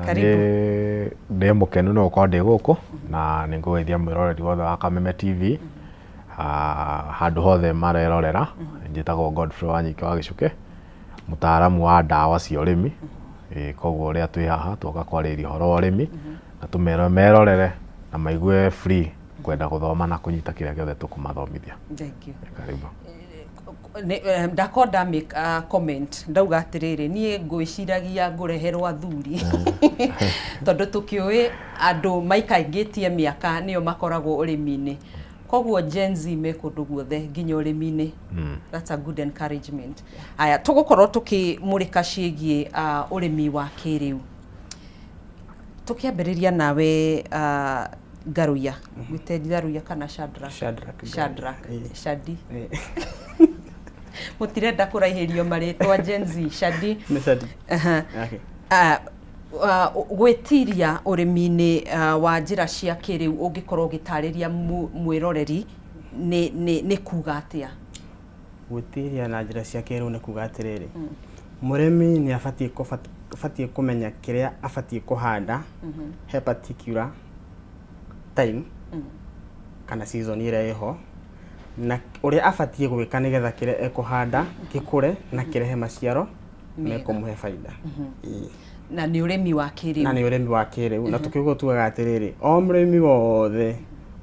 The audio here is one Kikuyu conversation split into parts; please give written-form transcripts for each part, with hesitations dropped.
Na Karibu. Nĩ ndĩ mũkenu nĩ gũkorwo ndĩ gũkũ na nĩ ngũgeithia mwĩroreri wothe wa Kameme TV handũ hothe marerorera. Njĩtagwo Godfrey Wanyike wa Gĩcuke, mũtaaramu wa ndawa cia ũrĩmi. Koguo ũrĩa twĩ haha twoka kwarĩrĩria ũhoro wa ũrĩmi na tũmere merorere na maigue free kwenda gũthoma na kũnyita kĩrĩa gĩothe tũkũmathomithia. Thank you. Karibu. Ndakorwo nda make a comment, ndauga atĩrĩrĩ, niĩ ngwĩciragia ngũreherwo athuri tondũ tũkĩũĩ andũ maikaingĩtie mĩaka nĩo makoragwo ũrĩmi-inĩ, koguo Gen Z me kũndũ guothe nginya ũrĩmi-inĩ. That's a good encouragement. Aya, tũgũkorwo tũkĩmũrĩka ciĩgiĩ ũrĩmi wa kĩrĩu, tũkĩambĩrĩria nawe Ngaruiya. Gwĩte Ngaruiya kana Shadrack? Shadrack. Shadrack. Ĩĩ. Shadi. Ĩĩ. Mũtirenda kũraihĩrio marĩtwa Gen Z. Shadi. Nĩ Shadi. Aha. Okay. Gwĩtiria ũrĩmi-inĩ wa njĩra cia kĩrĩu, ũngĩkorwo ũgĩtarĩria mwĩroreri nĩ kuga atĩa? Gwĩtiria na njĩra cia kĩrĩu nĩ kuga atĩrĩrĩ, mũrĩmi nĩ abatiĩ kũmenya kĩrĩa abatiĩ kũhanda he particular time kana season ĩrĩa ĩho, na ũrĩa abatiĩ gwĩka nĩgetha kĩrĩa ekũhanda gĩkũre na kĩrehe maciaro mega mekũmũhe baida. Ĩĩ. Na nĩ ũrĩmi wa kĩrĩu. Na nĩ ũrĩmi wa kĩrĩu, na tũkiuga tugaga atĩrĩrĩ, o mũrĩmi wothe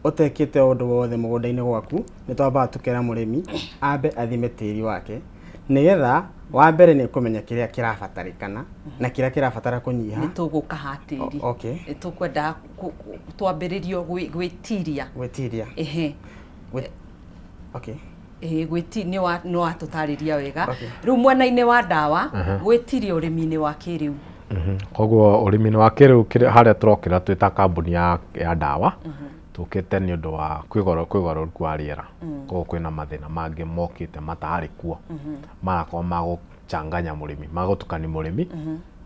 ũtekĩte ũndũ wothe mũgũnda-inĩ gwaku, nĩ twambaga tũkera mũrĩmi ambe athime tĩri wake, nĩgetha wa mbere nĩ kũmenya kĩrĩa kĩrabatarĩkana na kĩrĩa kĩrabatara kũnyiha. Nĩ tũgũka ha tĩri. Okay. Nĩ tũkwenda twambĩrĩrio gwĩtiria. Gwĩtiria. Ehe. Okay. Ĩĩ, nĩ watũtarĩria wega. Okay. Rĩu mwena-inĩ wa ndawa, gwĩtiria ũrĩmi-inĩ wa kĩrĩu. Koguo ũrĩmi-inĩ wa kĩrĩu harĩa tũrokĩra twĩ ta kambuni ya ndawa, tũkĩte nĩ ũndũ wa kwĩ ũgarũrũku wa rĩera. Koguo kwĩna mathĩna mangĩ mokĩte matarĩ kuo, marakorwo magũchanganya mũrĩmi, magũtukania mũrĩmi,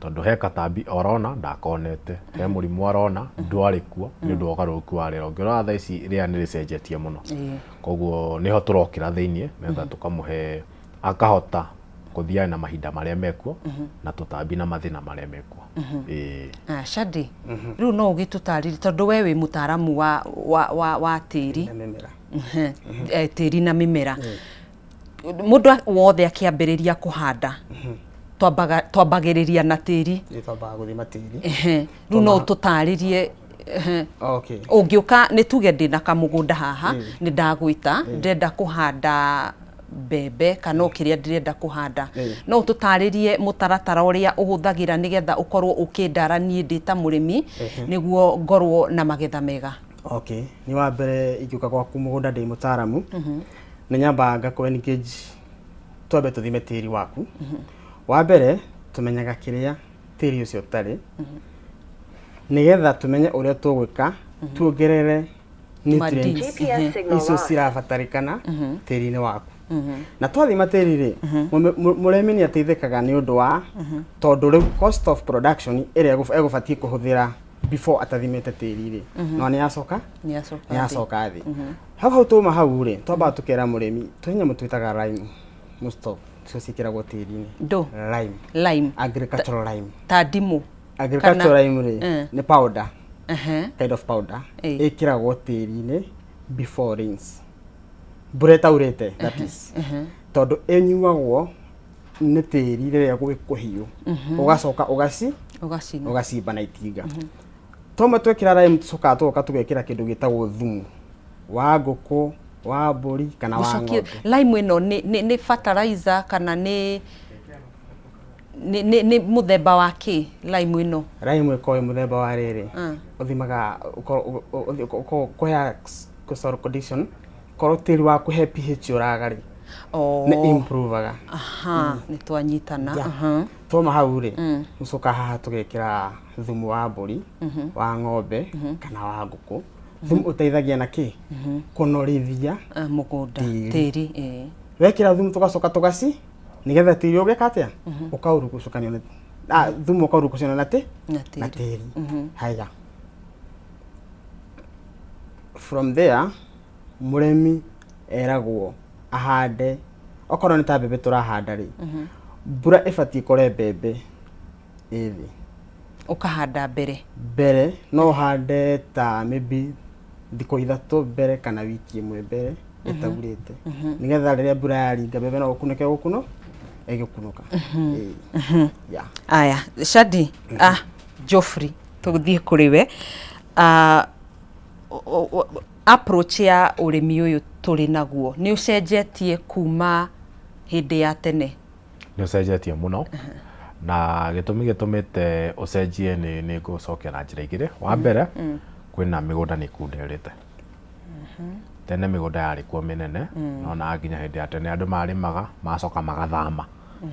tondũ he katambi orona ndakonete, he mũrimũ arona ndwarĩ kuo nĩ ũndũ wa ũgarũrũku wa rĩera. Ũngĩrora thaa ici rĩera nĩ rĩcenjetie mũno. Koguo nĩho tũrokĩra thĩiniĩ nĩgetha tũkamũhe akahota kũthiana na mahinda marĩa mekuo na tũtambi na mathĩna marĩa mekuo. Ĩĩ. Ah, Shadi, rĩu no ũgĩtũtarĩrie tondũ we wĩ mũtaaramu wa tĩri. Na mĩmera. Tĩri na mĩmera. Mũndũ wothe akĩambĩrĩria kũhanda, twambagĩrĩria na tĩri. Nĩ twambaga gũthima tĩri. Ehe. Rĩu no ũtũtarĩrie, ehe. Okay. Ũngĩũka, nĩ tuge ndĩna kamũgũnda haha, nĩ ndagwĩta, ndĩrenda kũhanda mbembe kana o kĩrĩa ndĩrenda kũhanda, no ũtũtarĩrie mũtaratara ũrĩa ũhũthagĩra nĩgetha ũkorwo ũkĩndara niĩ ndĩ ta mũrĩmi nĩguo ngorwo na magetha mega? Okay, nĩ wa mbere ingĩũka gwaku mũgũnda ndĩ mũtaaramu, nĩ nyambaga ngakũ engage, twambe tũthime tĩri waku. Wa mbere tũmenyaga kĩrĩa tĩri ũcio ũtarĩ, nĩgetha tũmenye ũrĩa tũgwĩka tuongerere nutrients Madini. icio cirabatarĩkana tĩri-inĩ waku. Na twathima tĩri rĩ, mũrĩmi nĩ ateithĩkaga nĩ ũndũ wa tondũ rĩu cost of production ĩrĩa egũbatiĩ kũhũthĩra before atathimĩte tĩri rĩ, no nĩ yacoka nĩ yacoka nĩ thĩ. Yacoka thĩ. Hau hau tuma hau rĩ, twambaga tũkera mũrĩmi twĩ nyamũ twĩtaga lime most of cio ciĩkĩragwo tĩri-inĩ. Ndũ? Lime. Lime. Agricultural lime. Ta ndimũ? Agricultural lime rĩ, nĩ powder, kind of powder ĩkĩragwo tĩri-inĩ before rains, mbura ĩtaurĩte, that is, tondũ ĩnyuagwo nĩ tĩri rĩrĩa gwĩ kũhiũ, ũgacoka ũgaci ũgacina. Ũgacimba na itinga. Twama twekĩra lime, tũcokaga tũgoka tũgekĩra kĩndũ gĩtagwo thumu wa ngũkũ, wa mbũri kana wa Gũcokia ng'ombe. Lime ĩno nĩ fertilizer kana nĩ mũthemba wa kĩ lime ĩno? Lime ĩkoragwo ĩ mũthemba wa rĩrĩ, ũthimaga kũhea soil condition, korwo tĩri waku he pH ũraga rĩ, nĩ improvaga. Aha, nĩ twanyitana. Yeah. Twoma hau rĩ, ũcoka haha tũgekĩra thumu wa mbũri, wa ng'ombe kana wa ngũkũ. Thumu ũteithagia na kĩ? Kũnorithia Ah, mũgũnda. Tĩri. Tĩri, ĩĩ. Wekĩra thumu, tũgacoka tũgaci nĩgetha tĩri ũgeka atĩa? Ũkaurugucũkanio na thumu, ũkaurugucũkanio na tĩ na na tĩri. Tĩri. Haya, from there mũrĩmi eragwo ahande. Okorwo nĩ ta mbembe tũrahanda rĩ, mbura ĩbatiĩ kũre mbembe ĩ thĩ. Ũkahanda mbere. Mbere no ũhande ta maybe thikũ 3 mbere kana wiki 1 mbere ĩtaurĩte, nĩgetha rĩrĩa mbura yaringa mbembe no ũkunĩke gũkuno ĩgĩkunũka. Ĩĩ. Yeah. Aya, Shadi, ah, Geoffrey, tũthiĩ kũrĩ we. Ah, approach ya ũrĩmi ũyũ tũrĩ naguo nĩ ũcenjetie kuma hĩndĩ ya tene? Nĩ ũcenjetie mũno, na gĩtũmi gĩtũmĩte ũcenjie nĩ ngũcokia na njĩra igĩrĩ. Wa mbere, kwĩna mĩgũnda nĩ ĩkunderete. Tene mĩgũnda yarĩ kuo mĩnene, no na nginya hĩndĩ ya tene andũ marĩmaga magacoka magathama,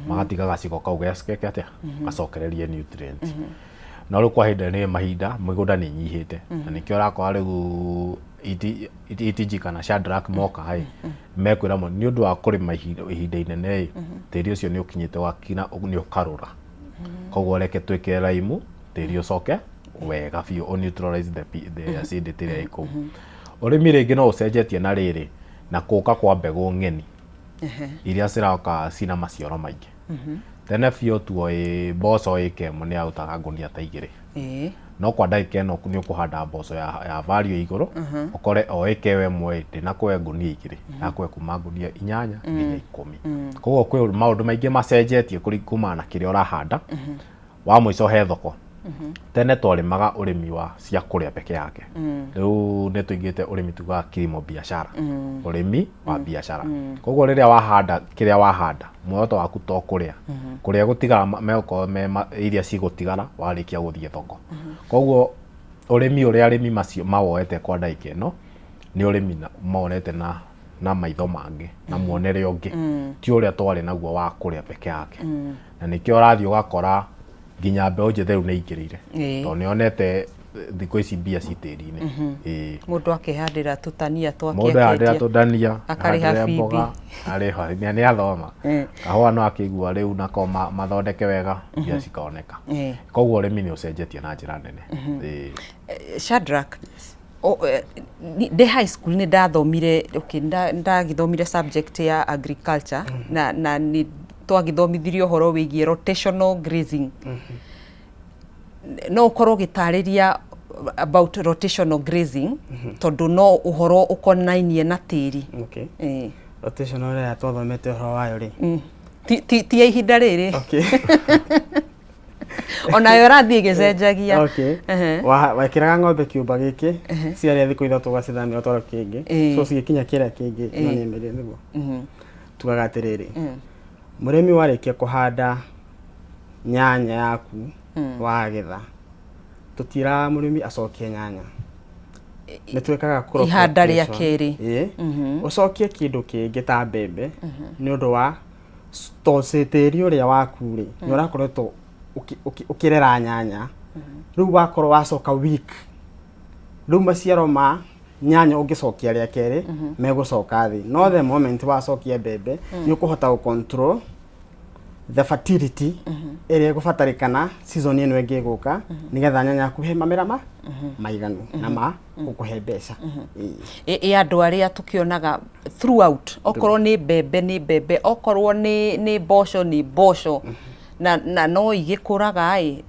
magatiga gacigo kau geke atĩa, gacokererie nutrient. No rĩu kwa ihinda rĩrĩ mahinda mĩgũnda nĩ ĩnyihĩte, na nĩkĩo ũrakora rĩu ETG kana Shadrack moka ĩ, mekwĩra mũno nĩ ũndũ wa kũrĩma ihinda inene ĩ, tĩri ũcio nĩ ũkinyĩte wakina nĩ ũkarũra, koguo reke twĩkĩre laimu tĩri ũcoke wega biũ, ũ neutralize the acidity ĩrĩa ĩ kũu. Ũrĩmi rĩngĩ no ũcenjetie na rĩrĩ na kũka kwa mbegũ ng'eni iria ciroka cina maciaro maingĩ. Tene biũ tuoĩ mboco ĩka ĩmwe nĩ yarutaga ngũnia ta 2. No kwa ndagĩka ĩno nĩ ũkũhanda mboco ya value igũrũ, ũkore o ĩka ĩyo ĩmwe ndĩnakũhe ngũnia 2, yakũhe kuma ngũnia 8 nginya 10. Koguo kwĩ maũndũ maingĩ macenjetie kumana na kĩrĩa ũrahanda. Wa mũico he thoko. Tene twarĩmaga ũrĩmi wa cia kũrĩa peke yake. Rĩu nĩ tũingĩte ũrĩmi tugaga kilimo biashara, ũrĩmi wa biashara. Koguo rĩrĩa wahanda kĩrĩa wahanda, muoroto waku to kũrĩa, kũrĩa gũtigara megũkorwo me iria cigũtigara warĩkia gũthiĩ thoko. Koguo ũrĩmi ũrĩa arĩmi macio mawoete kwa ndagĩka ĩno nĩ ũrĩmi monete na maitho mangĩ na muonere ũngĩ, ti ũrĩa twarĩ naguo wa kũrĩa peke yake. Na nĩkĩo ũrathiĩ ũgakora nginya mbeũ njĩthĩ rĩu nĩ ingĩrĩire, tondũ nĩ onete thikũ ici mbia ci tĩri-inĩ. Ĩĩ. Mũndũ akehandĩra tũtania twake. Mũndũ ahandĩra akendia. Tũndania. Akarĩha ahandĩre bithi. Mboga arĩha nĩ athoma kahũa no akĩigua rĩu nako mathondeke wega mbia cikoneka. Koguo ũrĩmi nĩ ũcenjetie na njĩra nene. Ĩĩ. Shadrack, ndĩ high school nĩ ndathomire, okay, ndagĩthomire subject ya agriculture na nĩ twagĩthomithirio ũhoro wĩgiĩ rotational grazing. No ũkorwo ũgĩtarĩria about rotational grazing, tondũ no ũhoro ũkonainie na tĩri? Okay. Rotational ĩrĩa twathomete ũhoro wayo rĩ? Ti ya ihinda rĩrĩ. Okay. Onayo ĩrathiĩ ĩgĩcenjagia. Okay. Wekĩraga ng'ombe kĩũmba gĩkĩ, ciarĩa thikũ 3 ũgacithamia ũtware kĩngĩ. So cigĩkinya kĩrĩa kĩngĩ no nĩ mĩrĩe nĩguo. Tugaga atĩrĩrĩ, mũrĩmi warĩkia kũhanda nyanya yaku wagetha, tũtiĩraga mũrĩmi acokie nyanya, nĩ twĩkaga crop Ihanda rĩa rotation. kerĩ. Ĩĩ. Ũcokie kĩndũ kĩngĩ ta mbembe nĩ ũndũ wa tondũ tĩri ũrĩa waku rĩ nĩ ũrakoretwo ũkĩrera nyanya, rĩu wakorwo wacoka week, rĩu maciaro ma nyanya ũngĩcokia rĩa kerĩ megũcoka thĩ, no the moment wacokia mbembe nĩ ũkũhota gũ control the fertility ĩrĩa ĩgũbatarĩkana season ĩno ĩngĩ ĩgũka, nĩgetha nyanya yaku he mamera ma maiganu na ma gũkũhe mbeca. Ĩĩ. Ĩ andũ arĩa tũkĩonaga throughout, okorwo nĩ mbembe nĩ mbembe, okorwo nĩ mboco nĩ mboco, na no igĩkũraga ĩ,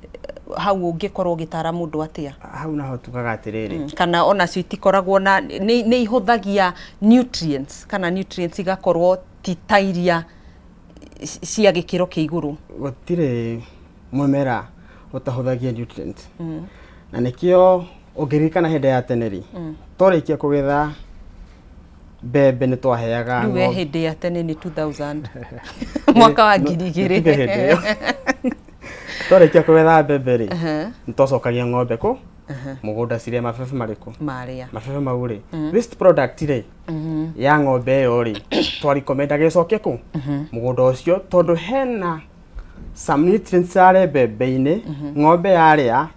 hau ũngĩkorwo ũgĩtara mũndũ atĩa? Hau naho tugaga atĩrĩrĩ, Kana onacio itikoragwo na nĩ ihũthagia nutrients, kana nutrients igakorwo ti ta iria cia gĩkĩro kĩa igũrũ? Gũtirĩ mũmera ũtahũthagia nutrient, na nĩkĩo ũngĩririkana hĩndĩ ya tene rĩ, twarĩkia kũgetha mbembe nĩ twaheaga Rĩu we ng'ombe. Hĩndĩ ya tene nĩ 2000, mwaka wa 2000. Tuge hĩndĩ ĩyo twarĩkia kũgetha mbembe rĩ, nĩ twacokagia ng'ombe kũ mũgũnda cirĩe mabebe marĩkũ? Marĩa. Mabebe mau rĩ, waste product rĩ ya ng'ombe ĩyo rĩ, twarikomendaga ĩcoke kũ mũgũnda ũcio, tondũ hena some nutrients yarĩ mbembe-inĩ. Ng'ombe yarĩa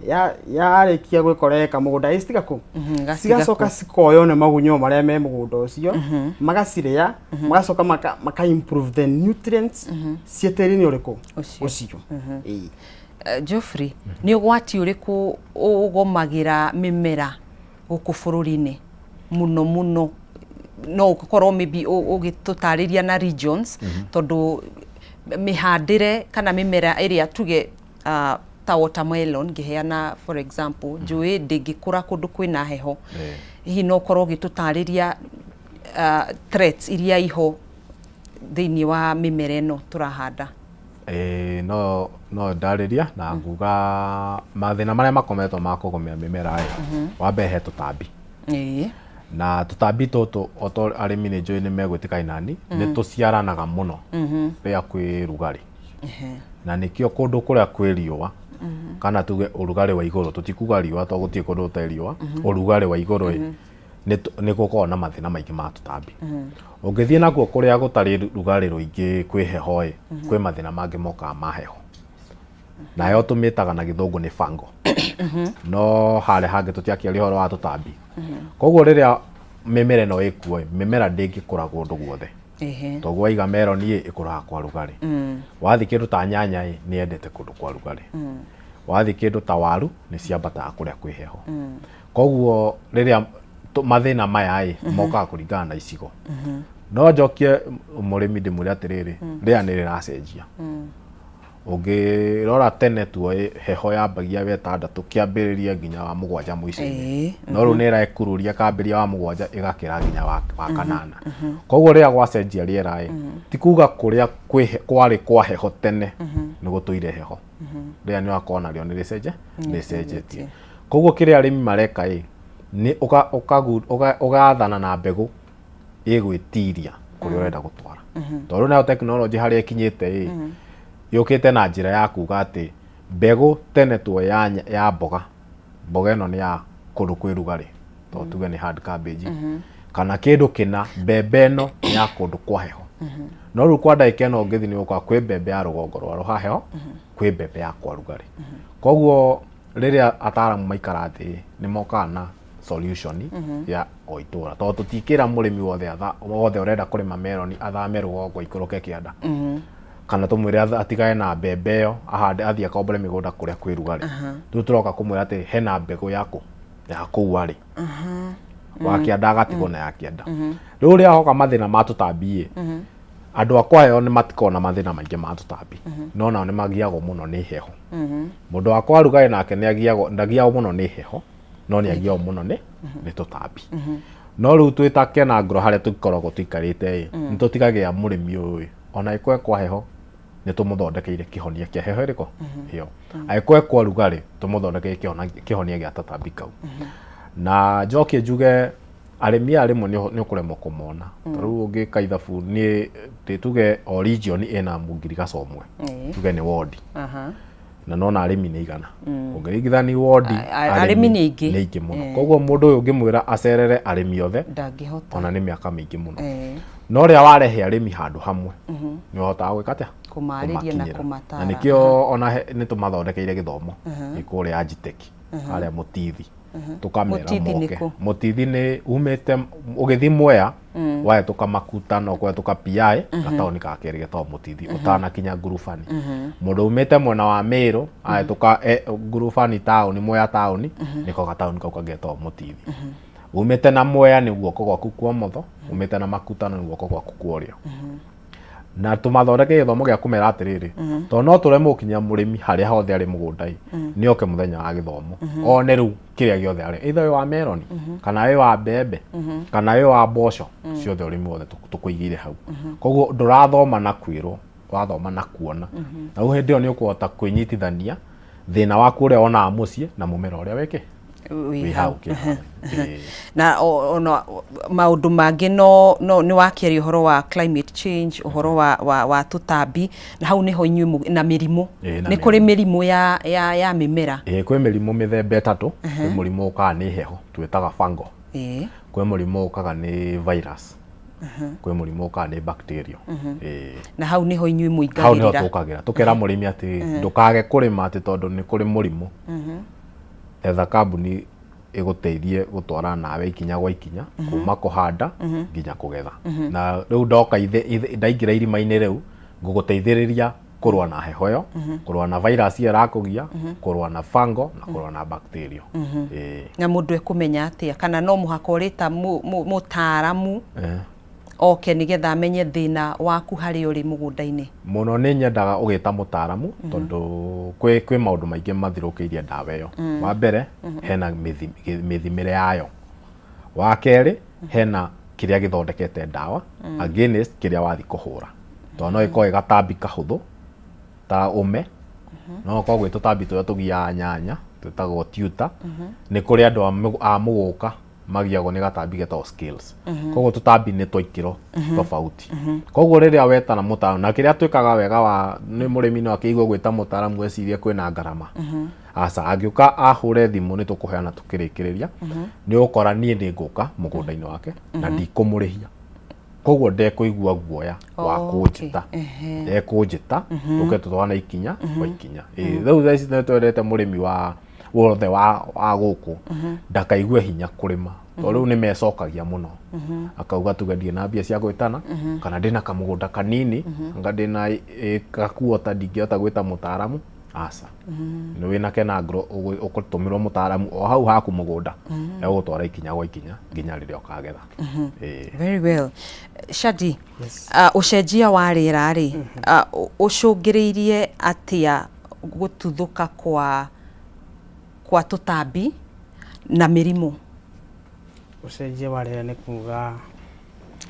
yarĩkia gwĩkoreka mũgũnda ĩcitiga kũ? Gatiga. Cigacoka cikoywo nĩ magunyũ marĩa me mũgũnda ũcio, magacirĩa, magacoka maka improve the nutrients ciĩ tĩri-inĩ ũrĩkũ? Ũcio. Ũcio. Ĩĩ. Geoffrey, nĩ ũgwati ũrĩkũ ũgomagĩra mĩmera gũkũ bũrũri-inĩ mũno mũno? No ũkorwo maybe ũgĩtũtarĩria na regions, tondũ mĩhandĩre kana mĩmera ĩrĩa tuge Ta watermelon ngĩheana, for example, njũĩ ndĩngĩkũra kũndũ kwĩna heho. Hihi no ũkorwo ũgĩtũtarĩria threats iria iho thĩinĩ wa mĩmera ĩno tũrahanda? Ĩĩ, no ndarĩria na nguga mathĩna marĩa makometwo ma kũgũmĩra mĩmera ĩ, wa mbere he tũtambi. Na tũtambi tũtũ, o ta arĩmi nĩ njũĩ nĩ megwĩtĩkania nani, nĩ tũciaranaga mũno rĩrĩa kwĩ rugarĩ. Na nĩkĩo kũndũ kũrĩa kwĩ riũa, kana tuge ũrugarĩ wa igũrũ, tũtikuga riũa tondũ gũtirĩ kũndũ gũtarĩ riũa, ũrugarĩ wa igũrũ ĩ, nĩ gũkoragwo na mathĩna maingĩ ma tũtambi. Ũngĩthiĩ nakuo kũrĩa gũtarĩ rugarĩ rũingĩ, kwĩ heho ĩ, kwĩ mathĩna mangĩ mokaga ma heho. Nayo tũmĩtaga na Gĩthũngũ nĩ fungal. No harĩa hangĩ tũtiakĩaria ũhoro wa tũtambi. Koguo rĩrĩa mĩmera ĩno ĩkuo ĩ, mĩmera ndĩngĩkũra kũndũ guothe. Toguo waiga meroni ĩ, ĩkũraga kwa rugarĩ. Wathiĩ kĩndũ ta nyanya ĩ, nĩ yendete kũndũ kwa rugarĩ. Wathiĩ kĩndũ ta waru, nĩ ciambataga kũrĩa kwĩ heho. Koguo rĩrĩa mathĩna maya ĩ, mokaga kũringana na icigo. No njokie mũrĩmi ndĩmwĩre atĩrĩrĩ, rĩera nĩ rĩracenjia. Ũngĩrora tene tuoĩ heho yambagia wetandatũ kĩambĩrĩria nginya wa mũgwanja mũico-inĩ. No rĩu nĩ ĩrekururia, ĩkambĩrĩria wa mũgwanja ĩgakĩra nginya wa kanana. Koguo rĩrĩa gwacenjia rĩera ĩ, ti kuga kũrĩa kwarĩ kwa heho tene nĩ gũtũire heho. Rĩera nĩ ũrakorwo narĩo nĩ rĩcenjetie. Koguo kĩrĩa arĩmi mareka ĩ, nĩ ũgathana na mbegũ ĩgwĩtiria kũrĩa ũrenda gũtwara. Tondũ nayo tekinoronjĩ harĩa ĩkinyĩte ĩ, yũkĩte na njĩra ya kuga atĩ mbegũ tene tuoĩ ya mboga, mboga ĩno nĩ ya kũndũ kwĩ rugarĩ, tondũ tuge nĩ hard cabbage, kana kĩndũ kĩna, mbembe ĩno nĩ ya kũndũ kwa heho. No rĩu kwa ndagĩka ĩno ũngĩthiĩ nĩ ũgũkora kwĩ mbembe ya rũgongo rwa rũhaheho, kwĩ mbembe ya kwa rugarĩ. Koguo rĩrĩa ataaramu maikara thĩ, nĩ mokaga na solution ya o itũra, tondũ tũtikĩra mũrĩmi wothe wothe ũrenda kũrĩma meroni athame rũgongo aikũrũke kĩanda, kana tũmwĩre atigane na mbembe ĩyo, ahande, athiĩ akombore mĩgũnda kũrĩa kwĩ rugarĩ. Rĩu tũroka kũmwĩra atĩ hena mbegũ yaku ya kũu arĩ wa kĩanda, agatigwo na ya kĩanda. Rĩu rĩrĩa hoka mathĩna ma tũtambi ĩ, andũ a kwa heho nĩ matikoragwo na mathĩna maingĩ ma tũtambi, no nao nĩ magiagwo mũno nĩ heho. Mũndũ wa kwa rugarĩ nake nĩ agiagwo, ndagiagwo mũno nĩ heho, no nĩ agiagwo mũno nĩ tũtambi. No rĩu twĩ ta Kenangro harĩa tũkoragwo tũikarĩte ĩ, nĩ tũtigagĩra mũrĩmi ũyũ ĩ, ona angĩkorwo e kwa heho, nĩ tũmũthondekeire kĩhonia kĩa heho ĩrĩkũ ĩyo, angĩkorwo e kwa rugarĩ, tũmũthondekeire kĩhonia gĩa tũtambi kau. Na njokie njuge arĩmi aya rĩmwe nĩ ũkũremwo kũmona. Ta rĩu ũngĩka ithabu nĩ tuge o region ĩna mũngirigaca ũmwe, tuge nĩ wondi, na nona arĩmi nĩ 100, ũngĩringithania wondi, arĩmi nĩ aingĩ. Nĩ aingĩ mũno. Koguo mũndũ ũyũ ũngĩmwĩra acerere arĩmi othe, ndangĩhota. Ona nĩ mĩaka mĩingĩ mũno. No rĩrĩa warehe arĩmi handũ hamwe, nĩ ũhotaga gwĩka atĩa? Kũmarĩria na Kũmakinyĩra. kũmatara. Na nĩkĩo ona nĩ tũmathondekeire gĩthomo gĩ kũrĩa Agitech, harĩa Mũtithi, tũkamera Mũtithi nĩ moke. kũ? Mũtithi nĩ umĩte ũgĩthiĩ Mwea, wahĩtũka Makutano, kũhĩtũka PI, gataũni ka kerĩ getagwo Mũtithi, ũtanakinya Ngurubani. Mũndũ umĩte mwena wa Mĩrũ ahĩtũka Ngurubani taũni, Mwea taũni, nĩko gataũni kau kagetagwo Mũtithi. Umĩte na Mwea nĩ guoko gwaku kwa ũmotho, umĩte na Makutano nĩ guoko gwaku kwa ũrĩo. Na tũmathondeke gĩthomo gĩa kũmera atĩrĩrĩ, tondũ no tũremwo gũkinyĩra mũrĩmi harĩa hothe arĩ mũgũnda ĩ, nĩ oke mũthenya wa gĩthomo, one rĩu kĩrĩa gĩothe arĩ, either wĩ wa meroni, kana wĩ wa mbembe, kana wĩ wa mboco, ciothe, ũrĩmi wothe tũkũigĩire hau. Koguo ndũrathoma na kwĩrwo, ũrathoma na kuona. Na rĩu hĩndĩ ĩyo nĩ ũkũhota kwĩnyitithania thĩna waku ũrĩa wonaga mũciĩ na mũmera ũrĩa wĩkĩ wĩ wĩ hau. Hau kĩharo. Ĩĩ. Na ona maũndũ mangĩ, no nĩ wakĩaria ũhoro wa climate change, ũhoro wa tũtambi, na hau nĩho inyuĩ na mĩrimũ. Ĩĩ, na Nĩ kũrĩ mĩrimũ ya mĩmera? Ĩĩ, kwĩ mĩrimũ mĩthemba ĩtatũ. Kwĩ mũrimũ ũkaga nĩ heho, twĩtaga fungal. Kwĩ mũrimũ ũkaga nĩ virus, kwĩ mũrimũ ũkaga nĩ bacteria. Ĩĩ. Na hau nĩho inyuĩ Hau nĩho mũingagĩrĩra. Tũkagĩra tũkera mũrĩmi atĩ ndũkage kũrĩma atĩ tondũ nĩ kũrĩ mũrimũ. Etha kambuni ĩgũteithie gũtwarana nawe ikinya gwa ikinya, kuma kũhanda nginya kũgetha. Na rĩu ndoka ndaingĩra irima-inĩ rĩu, ngũgũteithĩrĩria kũrũa na heho ĩyo, kũrũa na virus ĩyo ĩrakũgia, kũrũa na fungal na kũrũa na bacteria. Ĩĩ. Na mũndũ ekũmenya atĩa kana no mũhaka ũrĩta mũtaaramu? Oke nĩgetha amenye thĩna waku harĩa ũrĩ mũgũnda-inĩ. Mũno nĩ nyendaga ũgĩta mũtaaramu tondũ kwĩ maũndũ maingĩ mathirũkĩirie ndawa ĩyo. Wa mbere hena mĩthimĩre yayo. Wa kerĩ hena kĩrĩa gĩthondekete ndawa against kĩrĩa wathiĩ kũhũra. Tondũ no ĩkorwo ĩ gatambi kahũthũ ta ũme, no gũkorwo gwĩ tũtambi tũrĩa tũgiaga nyanya twĩtagwo tuta. Nĩ kũrĩ andũ a mũgũka magiagwo nĩ gatambi getagwo scales. Koguo tũtambi nĩ twa ikĩro tofauti. Koguo rĩrĩa wetana mũtaaramu, na kĩrĩa twĩkaga wega wa nĩ mũrĩmi no akĩigue gwĩta mũtaaramu ecirie kwĩna ngarama. Aca, angĩũka ahũre thimũ nĩ tũkũheana tũkĩrĩkĩrĩria, nĩ ũgũkora niĩ nĩ ngũka mũgũnda-inĩ wake na ndikũmũrĩhia. Koguo ndekũigua guoya wa kũnjĩta. Ndekũnjĩta, tũke tũtwarane ikinya kwa ikinya. Ĩĩ, rĩu thaa ici nĩ twendete mũrĩmi wa wothe wa gũkũ ndakaigue hinya kũrĩma tondũ rĩu nĩ mecokagia mũno, akauga tuge ndirĩ na mbia cia gwĩtana kana ndĩna kamũgũnda kanini, anga ndĩna gakuota ndingĩhota gwĩta mũtaaramu. Aca, nĩ wĩna Kenagro ũgũtũmĩrwo mũtaaramu o hau haku mũgũnda, egũgũtwara ikinya gwa ikinya nginya rĩrĩa ũkagetha. Ĩĩ. Very well. Shadi, ũcenjia wa rĩera rĩ, ũcũngĩrĩirie atĩa gũtuthũka kwa tũtambi na mĩrimũ? Ũcenjia wa rĩera nĩ kuga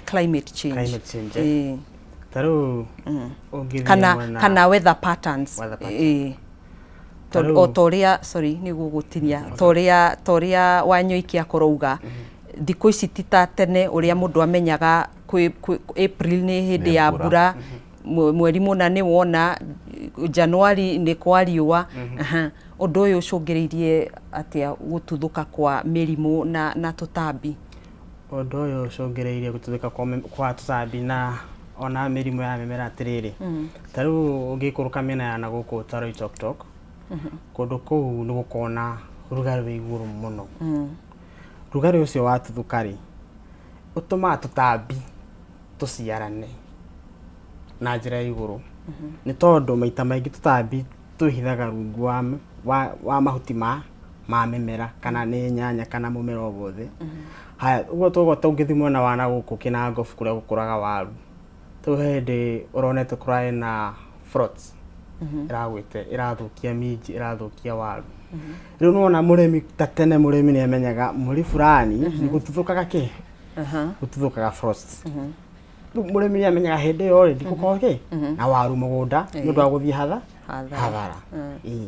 climate change. Climate change, eh? Ĩĩ. Ta rĩu ũngĩthiĩ Kana mwena kana weather patterns. Weather patterns. Ĩĩ. Ta Tondũ rĩu o ta ũrĩa, sorry nĩ gũgũtinia, ta ũrĩa Wanyoike akorauga, thikũ ici ti ta tene ũrĩa mũndũ amenyaga kwĩ April nĩ hĩndĩ Nĩ ya mbura. mbura, mweri mũna nĩ wona, Januari nĩ kwa riũa. Aha. Ũndũ ũyũ ũcũngĩrĩirie atĩa gũtuthũka kwa mĩrimũ na tũtambi? Ũndũ ũyũ ũcũngĩrĩirie gũtuthũka kwa tũtambi na ona mĩrimũ ya mĩmera atĩrĩrĩ, ta rĩu ũngĩikũrũka mĩena ya na gũkũ ta Loitoktok, kũndũ kũu nĩ gũkoragwo na rugarĩ wĩ igũrũ mũno. Rugarĩ ũcio watuthũka rĩ, ũtũmaga tũtambi tũciarane na njĩra ya igũrũ, nĩ tondũ maita maingĩ tũtambi twĩhithaga rungu wa mahuti ma mĩmera kana nĩ nyanya kana mũmera o wothe. Haya, ũguo tũguo tũngĩthiĩ mwena wa na gũkũ Kĩnangobu kũrĩa gũkũraga waru, rĩu he hĩndĩ ũronete kũrarĩ na frost ĩragwĩte, ĩrathũkia minji, ĩrathũkia waru. Rĩu nĩwona mũrĩmi ta tene mũrĩmi nĩ amenyaga mweri fulani nĩ gũtuthũkaga kĩ? Gũtuthũkaga frost. Rĩu mũrĩmi nĩ amenyaga hĩndĩ ĩyo rĩ, ndikũkorwo kĩ? Na waru mũgũnda nĩ ũndũ wa gũthiĩ Hathara. Hathara. Ĩĩ.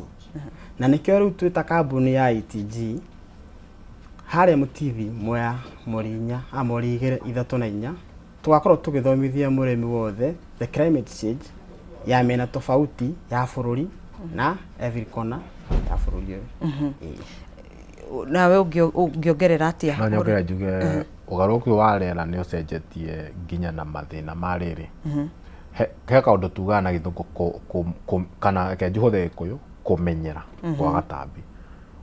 Na nĩkĩo rĩu twĩ ta kambuni ya ETG harĩa Mũtithi, Mwea, mweri 4, mweri 2, 3 na 4, tũgakorwo tũgĩthomithia mũrĩmi wothe the climate change ya mĩena tofauti ya bũrũri na every corner ya bũrũri ũyũ. Ĩĩ. Nawe ũngĩongerera atĩa? No nyongerere njuge ũgarũrũku ũyũ wa rĩera nĩ ũcenjetie nginya na mathĩna ma rĩrĩ. He kaũndũ tugaga na gĩthũngũ kana reke njũhũthĩre Gĩkũyũ, kũmenyera kwa gatambi.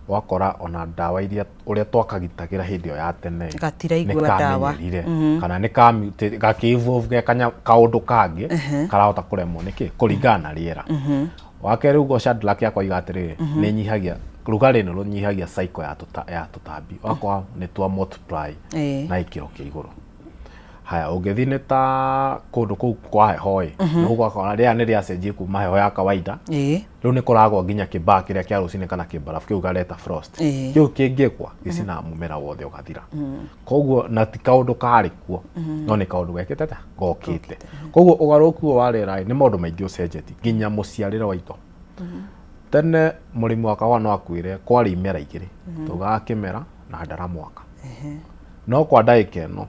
Ũgakora ona ndawa iria ũrĩa twakagitagĩra hĩndĩ ĩyo ya tene Gatiraigua nĩ ndawa. kamenyerire kana nĩ gakĩ evolve ge kaũndũ kangĩ karahota kũremwo nĩkĩ kũringana na rĩera. Wa kerĩ ũguo Shadrack akoiga atĩrĩrĩ, nĩ nyihagia rugarĩ, nĩ rũnyihagia cycle ya tũtambi, ũgakora nĩ twa multiply na gĩkĩro kĩa igũrũ. Haya, ũngĩthiĩ nĩ ta kũndũ kũu kwa heho ĩ, nĩ ũgakora rĩera nĩ rĩacenjie kuma heho ya kawaida, rĩu nĩ kũragwa nginya kĩmbaa kĩrĩa kĩa rũcinĩ kana kĩmbarabu kĩu kareta frost. Kĩu kĩngĩgwa gĩcinaga mũmera wothe ũgathira. Koguo na ti kaũndũ karĩ kuo, no nĩ kaũndũ gekĩte ta gokĩte. Koguo ũgarũrũku ũyũ wa rĩera nĩ maũndũ maingĩ ũcenjetie, nginya mũciarĩre wa indo. Tene mũrĩmi wa kahũa no akwĩre kwarĩ imera igĩrĩ, tugaga kĩmera na ndara mwaka. No kwa ndagĩka ĩno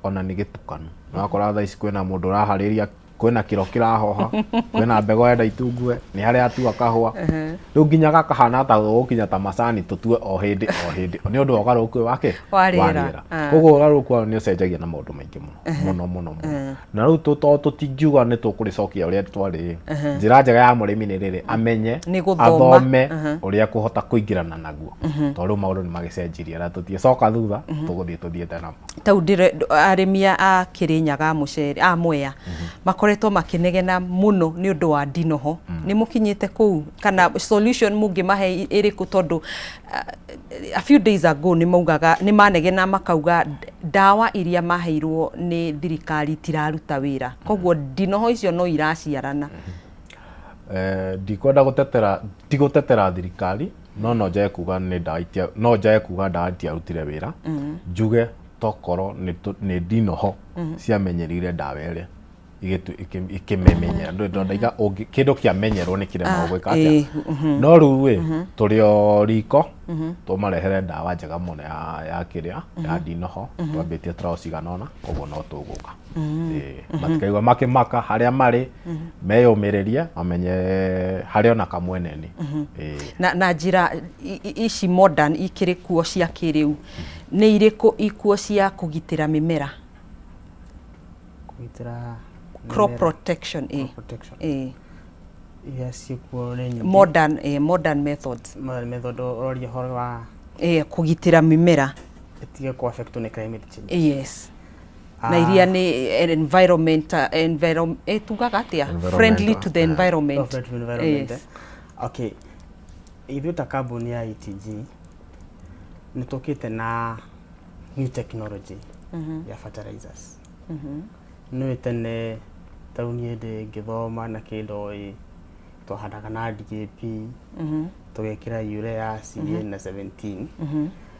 ona nĩ gĩtukanu. Ũrakora thaa ici kwĩna mũndũ ũraharĩria, kwĩna kĩro kĩrahoha, kwĩna mbegũ enda itungue, nĩ harĩa atua kahũa. Rĩu nginya gakahana ta gũgũkinya ta macani tũtue o hĩndĩ o hĩndĩ nĩ ũndũ wa ũgarũrũku ũyũ wa kĩ? Wa rĩera. Koguo ũgarũrũku ũyũ nĩ ũcenjagia na maũndũ maingĩ mũno mũno mũno mũno. Na rĩu to tũtingiuga nĩ tũkũrĩcokia ũrĩa twarĩ. Njĩra njega ya mũrĩmi nĩ rĩrĩ, amenye, Nĩ gũthoma. athome ũrĩa ekũhota kũingĩrana naguo. Tondũ rĩu maũndũ nĩ magĩcenjirie na tũtiĩcoka thutha, tũgũthiĩ tũthiĩte namo. Tau ndĩre arĩmi a Kĩrĩnyaga a mũcere a Mwea makoretwo Makoretwo makĩnegena mũno nĩ ũndũ wa ndinoho. Nĩ mũkinyĩte kũu kana solution mũngĩmahe ĩrĩkũ? Tondũ a few days ago nĩ maugaga, nĩ manegena makauga ndawa iria maheirwo nĩ thirikari itiraruta wĩra, koguo ndinoho icio no iraciarana. Ndikwenda gũtetera, ti gũtetera thirikari, no njage kuga nĩ ndawa itia, no njage kuga ndawa itiarutire wĩra, njuge tokorwo nĩ ndinoho ciamenyerire ndawa ĩrĩa ikĩmĩmenyera. Ndũĩ ndaiga kĩndũ kĩamenyerwo nĩ kĩremagwo gwĩka atĩa. No rĩu ĩ tũrĩ o riko tũmarehere ndawa njega mũno ya kĩrĩa ya ndinoho. Twambĩtie trials cigana ũna, koguo no tũgũka. Matikaigua makĩmaka harĩa marĩ, meyũmĩrĩrie, mamenye harĩ ona kamweneni. Na njĩra ici modern ikĩrĩ kuo cia kĩrĩu nĩ irĩkũ ikuo cia kũgitĩra mĩmera? Kũgitĩra crop mĩmera. Protection. Crop protection. Iria ciĩkuo nĩ nyingĩ. Modern methods. Modern method, ũroria ũhoro wa kũgitĩra mĩmera ĩtige kũ affect nĩ climate change. Yes, na iria nĩ environment, tugaga atĩa, friendly to the environment. Oh, friendly to the environment. Yes. Okay, ithuĩ ta kambuni ya ETG nĩ tũkĩte na new technology ya fertilizers. Nĩũĩ tene tarĩu niĩ ndĩ ngĩthoma na kĩndũ ĩ twahandaga na DAP, tũgekĩra urea CA na 17.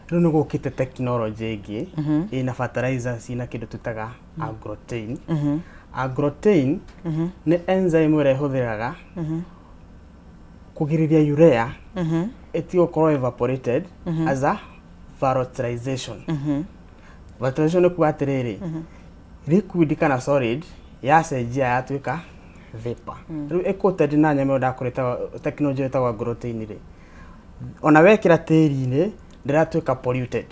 Rĩu nĩ gũkĩte technology ĩngĩ ĩna fertilizers ina kĩndũ twĩtaga agrotain. Agrotain nĩ enzyme ĩrĩa ĩhũthĩraga kũgirĩrĩria urea ĩtige gũkorwo evaporated as a valorization. Valorization nĩ kuga atĩrĩrĩ, liquid kana solid yacenjia yatuĩka vapor. Rĩu ĩcoated na nyamũ ĩyo ndakũrĩta, technology ĩyo ĩtagwo agrotain rĩ, ona wekĩra tĩri-inĩ ndĩratuĩka polluted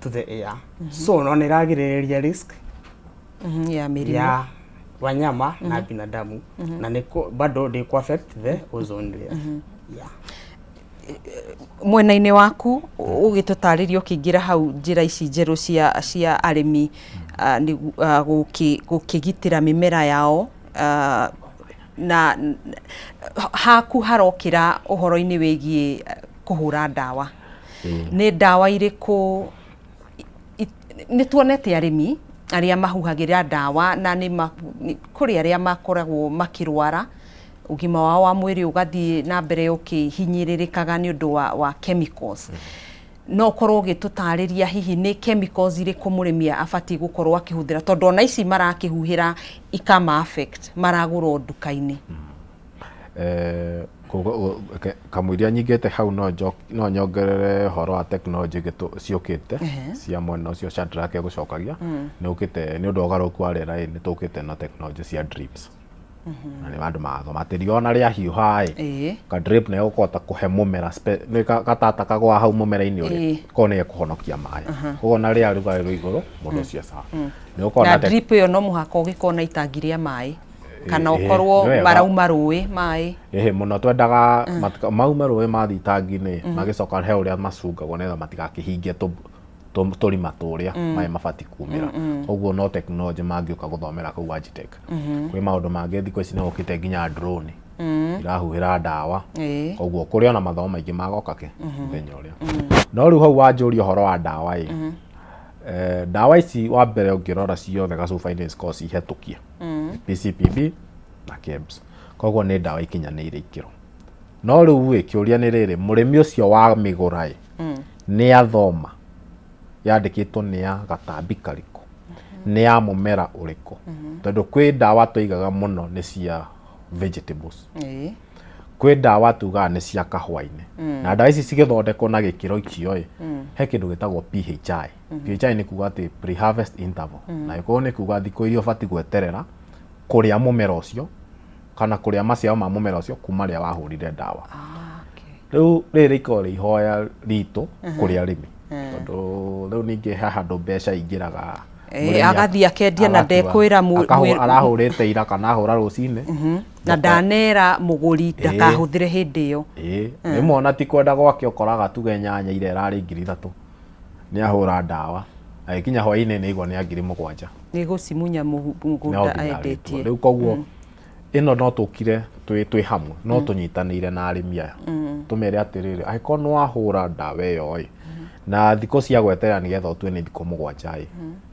to the air, so no nĩ ĩragirĩrĩria risk ya mĩrimũ ya wanyama na binadamu, na nĩ bado ndĩkũ affect the ozone layer, yeah. Mwena-inĩ waku ũgĩtũtarĩria ũkĩingĩra hau njĩra ici njerũ cia arĩmi gũkĩgitĩra mĩmera yao, na haku harokĩra ũhoro-inĩ wĩgiĩ kũhũra ndawa, nĩ ndawa irĩkũ? Nĩ tuonete arĩmi arĩa mahuhagĩra ndawa na nĩ kũrĩ arĩa makoragwo makĩrwara, ũgima wao wa mwĩrĩ ũgathiĩ na mbere ũkĩhinyĩrĩrĩkaga nĩ ũndũ wa chemicals. No ũkorwo ũgĩtũtarĩria hihi nĩ chemicals irĩkũ mũrĩmi abatiĩ gũkorwo akĩhũthĩra, tondũ ona ici marakĩhuhĩra ikama affect maragũra o nduka-inĩ? Kamũiria nyingĩte hau, no nyongerere ũhoro wa technology ĩngĩ ciũkĩte cia mwena ũcio Shadrack egũcokagia. Nĩ ũkĩte nĩ ũndũ wa ũgarũrũku wa rĩera ĩ, nĩ tũkĩte na technology cia drips, na nĩ andũ marathoma atĩ riũa ona rĩahiũha ĩ, ka drip nĩ gũkũhota kũhe mũmera nĩ gatata kagwa hau mũmera-inĩ ũrĩa koguo nĩ gekũhonokia maĩ, koguo ona rĩa rugarĩ rwĩ igũrũ mũndũ ũcio sawa nĩ gũkorwo na na drip ĩyo no mũhaka ũgĩkorwo na itangi rĩa maĩ kana ũkorwo nĩ wega. Marauma rũĩ maĩ? Ĩhĩ, mũno twendaga maume rũĩ mathiĩ itangi-inĩ, magĩcoka he ũrĩa macungagwo nĩgetha matigakĩhinge tũrima tũrĩa maĩ mabatiĩ kumĩra. Koguo no technology mangĩũka gũthomera kũu Agitech. Kwĩ maũndũ mangĩ, thikũ ici nĩ gũkĩte nginya drone irahuhĩra ndawa. Koguo kũrĩ ona mathomo maingĩ magoka ke mũthenya ũrĩa. No rĩu hau wanjũria ũhoro wa ndawa ĩ, ndawa ici wa mbere ũngĩrora ciothe gacuba-inĩ cikoragwo cihetũkie PCPB na KEBS, koguo nĩ ndawa ikinyanĩire ikĩro. No rĩu ĩ, kĩũria nĩ rĩrĩ, mũrĩmi ũcio wa mĩgũra ĩ, nĩ athoma yandĩkĩtwo nĩ ya gatambi karĩkũ, nĩ ya mũmera ũrĩkũ? Tondũ kwĩ ndawa tũigaga mũno nĩ cia vegetables, kwĩ ndawa tugaga nĩ cia kahũa-inĩ, na ndawa ici cigĩthondekwo na gĩkĩro icio ĩ, he kĩndũ gĩtagwo PHI. PHI nĩ kuga atĩ pre-harvest interval, na ĩkorwo nĩ kuga thikũ iria ũbatiĩ gweterera kũrĩa mũmera ũcio kana kũrĩa maciaro ma mũmera ũcio kuma rĩrĩa wahũrire ndawa. Rĩu rĩrĩ rĩkoragwo rĩ ihoya ritũ kũrĩ arĩmi, tondũ rĩu ningĩ he handũ mbeca ingĩraga. Mũrĩmi agathiĩ akendia na agatua, ndekwĩra arahũrĩte ira kana ahũra rũcinĩ na ndanera mũgũri ndakahũthĩre hĩndĩ ĩyo. Ĩĩ, rĩmwe ona ti kwenda gwake, ũkoraga tuge nyanya ira ĩrarĩ 3000, nĩ ahũra ndawa. Agĩkinya hwainĩ nĩ aigua nĩ ya 7,000. Nĩ gũcimunya No mũgũnda nginya arĩtue. endetie. Rĩu koguo ĩno no tũkire twĩ hamwe, no tũnyitanĩire na arĩmi aya, tũmere atĩrĩrĩ, angĩkorwo nĩ wahũra ndawa ĩyo ĩ, na thikũ cia gweterera nĩgetha ũtue nĩ thikũ 7 ĩ,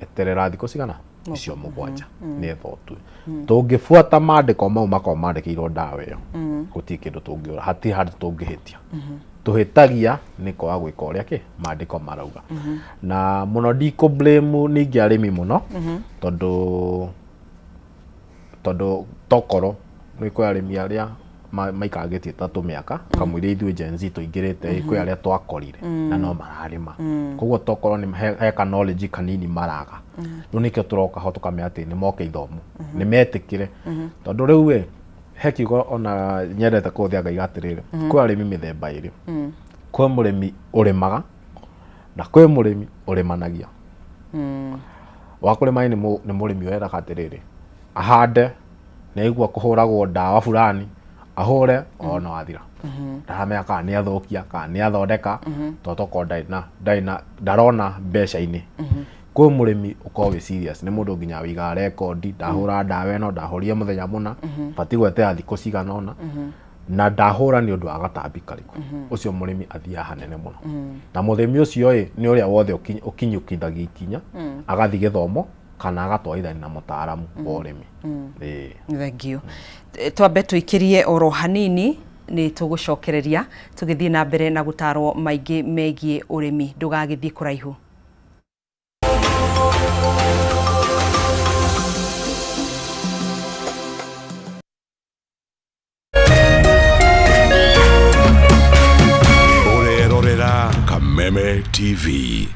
eterera thikũ cigana icio 7 nĩgetha ũtue. Tũngĩbuata mandĩko mau makoragwo mandĩkĩirwo ndawa ĩyo, gũtirĩ kĩndũ tũngĩũra, hatirĩ handũ tũngĩhĩtia. Tũhĩtagia nĩ kwaga gwĩka ũrĩa kĩ mandĩko marauga. Na mũno ndikũ blame ningĩ arĩmi mũno, tondũ tokorwo nĩ kwĩ arĩmi arĩa maikarangĩtie ta tũmĩaka kamũira ithuĩ Gen Z tũingĩrĩte, kwĩ arĩa twakorire na no mararĩma, koguo tokorwo nĩ he ka knowledge kanini maraga. Rĩu nĩkĩo tũroka ho tũkamenya atĩ nĩ moke ithomo, nĩ metĩkĩre, tondũ rĩu ĩ he kiugo ona nyendete kũhũthĩra ngaiga atĩrĩrĩ, kwĩ arĩmi mĩthemba ĩrĩ: kwĩ mũrĩmi ũrĩmaga na kwĩ mũrĩmi ũrĩmanagia. Wa kũrĩma nĩ mũrĩmi ũrendaga atĩrĩrĩ, ahande nĩ aigua kũhũragwo ndawa fulani, ahũre ona wathira, ndaramenya kana nĩ athũkia kana nĩ athondeka, tondũ tokorwo ndarĩ na ndarona mbeca-inĩ. Kwĩ mũrĩmi ũkoragwo wĩ serious, nĩ mũndũ nginya wĩigaga rekondi: ndahũra ndawa ĩno, ndahũrire mũthenya mũna, batiĩ gweterera thikũ cigana ũna, na ndahũra nĩ ũndũ wa gatambi karĩkũ. Ũcio mũrĩmi athiaga hanene mũno, na mũrĩmi ũcio ĩ nĩ ũrĩa wothe ũkinyũkithagia ikinya agathiĩ gĩthomo kana agatwarithania na mũtaaramu wa ũrĩmi. Ĩĩ. Thank Twambe tũikĩrie oro hanini, nĩ tũgũcokereria tũgĩthiĩ na mbere na gũtarwo maingĩ megiĩ ũrĩmi. Ndũgagĩthiĩ kũraihu. Ũrerorera Kameme TV.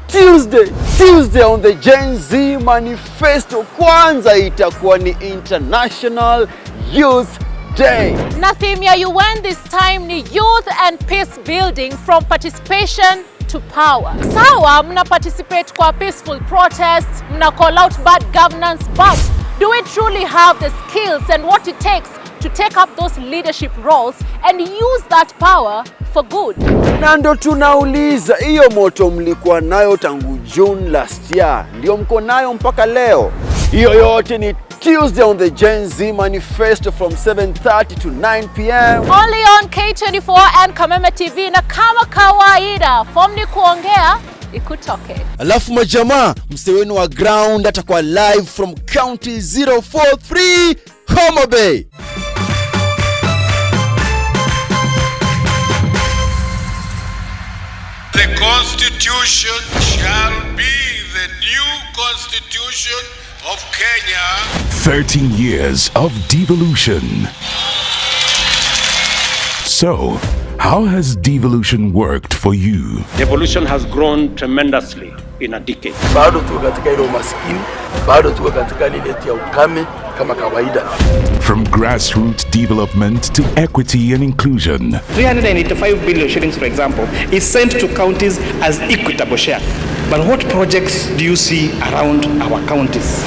Tuesday, Tuesday on the Gen Z Manifesto, kwanza itakuwa ni International Youth Day. Na theme ya UN this time ni Youth and Peace Building, from Participation to Power. Sawa, mna participate kwa peaceful protests, mna call out bad governance, but do we truly have the skills and what it takes to take up those leadership roles and use that power for good? Na ndo tunauliza, hiyo moto mlikuwa nayo tangu June last year, ndio mko nayo mpaka leo? Hiyo yote ni Tuesday on the Gen Z Manifesto from 7:30 to 9 p.m. Only on K24 and Kameme TV, na kama kawaida, form ni kuongea ikutoke. Alafu majamaa, msee wenu wa ground atakuwa live from County 043, Homa Bay. The Constitution shall be the new Constitution of Kenya. 13 years of devolution. So, how has devolution worked for you? Devolution has grown tremendously in a decade. Bado tuko katika ile umaskini, bado tuko katika ile yetu ya ukame kama kawaida. From grassroots development to equity and inclusion, 385 billion shillings, for example, is sent to counties as equitable share. But what projects do you see around our counties?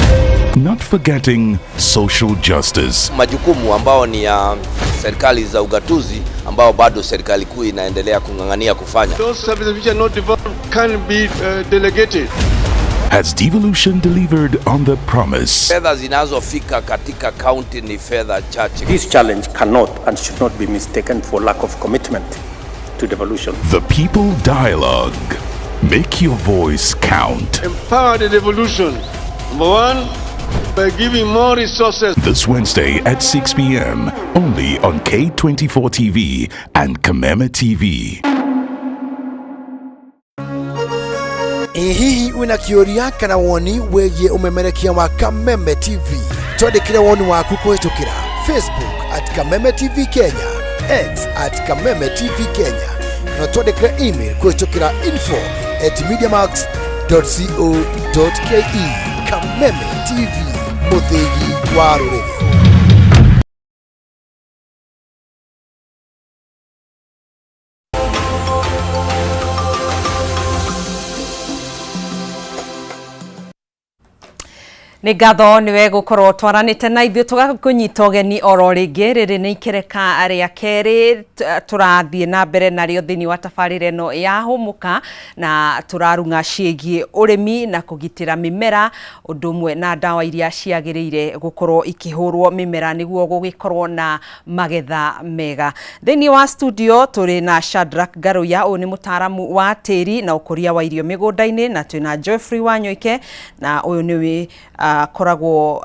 Not forgetting social justice. Majukumu ambao ni ya serikali za ugatuzi ambao bado serikali kuu inaendelea kung'ang'ania kufanya. Those services which are not developed can be delegated. Has devolution delivered on the promise? Fedha zinazofika katika kaunti ni fedha chache. This challenge cannot and should not be mistaken for lack of commitment to devolution. The People Dialogue. Make your voice count. Empower the devolution. Number one, by giving more resources. This Wednesday at 6 p.m. only on K24 TV and Kameme TV. Ĩ hihi wĩna kĩũria kana woni wĩgiĩ ũmemerekia wa Kameme TV? Twandĩkĩre woni waku kũhĩtũkĩra Facebook @KamemeTV Kenya, X @KamemeTV Kenya, kana twandĩkĩre email kũhĩtũkĩra info@mediamax.co.ke. Kameme TV, mũthĩgi wa rũrĩrĩ. Nĩ ngatho nĩwe gũkorwo twaranĩte na ithuĩ tũgakũnyita ũgeni oro rĩngĩ. Rĩrĩ nĩ ikereka rĩa kerĩ tũrathiĩ na mbere narĩo thĩinĩ wa tabarĩra ĩno ya Hũmũka, na tũrarung'a ciĩgiĩ ũrĩmi na kũgitĩra mĩmera ũndũ ũmwe na ndawa iria ciagĩrĩire gũkorwo ikĩhũrwo mĩmera nĩguo gũgĩkorwo na magetha mega. Thĩinĩ wa studio tũrĩ na Shadrack Ngaruiya, ũyũ nĩ mũtaaramu wa tĩri na ũkũria wa irio mĩgũnda-inĩ, na twĩna Geoffrey Wanyoike, na ũyũ nĩwe akoragwo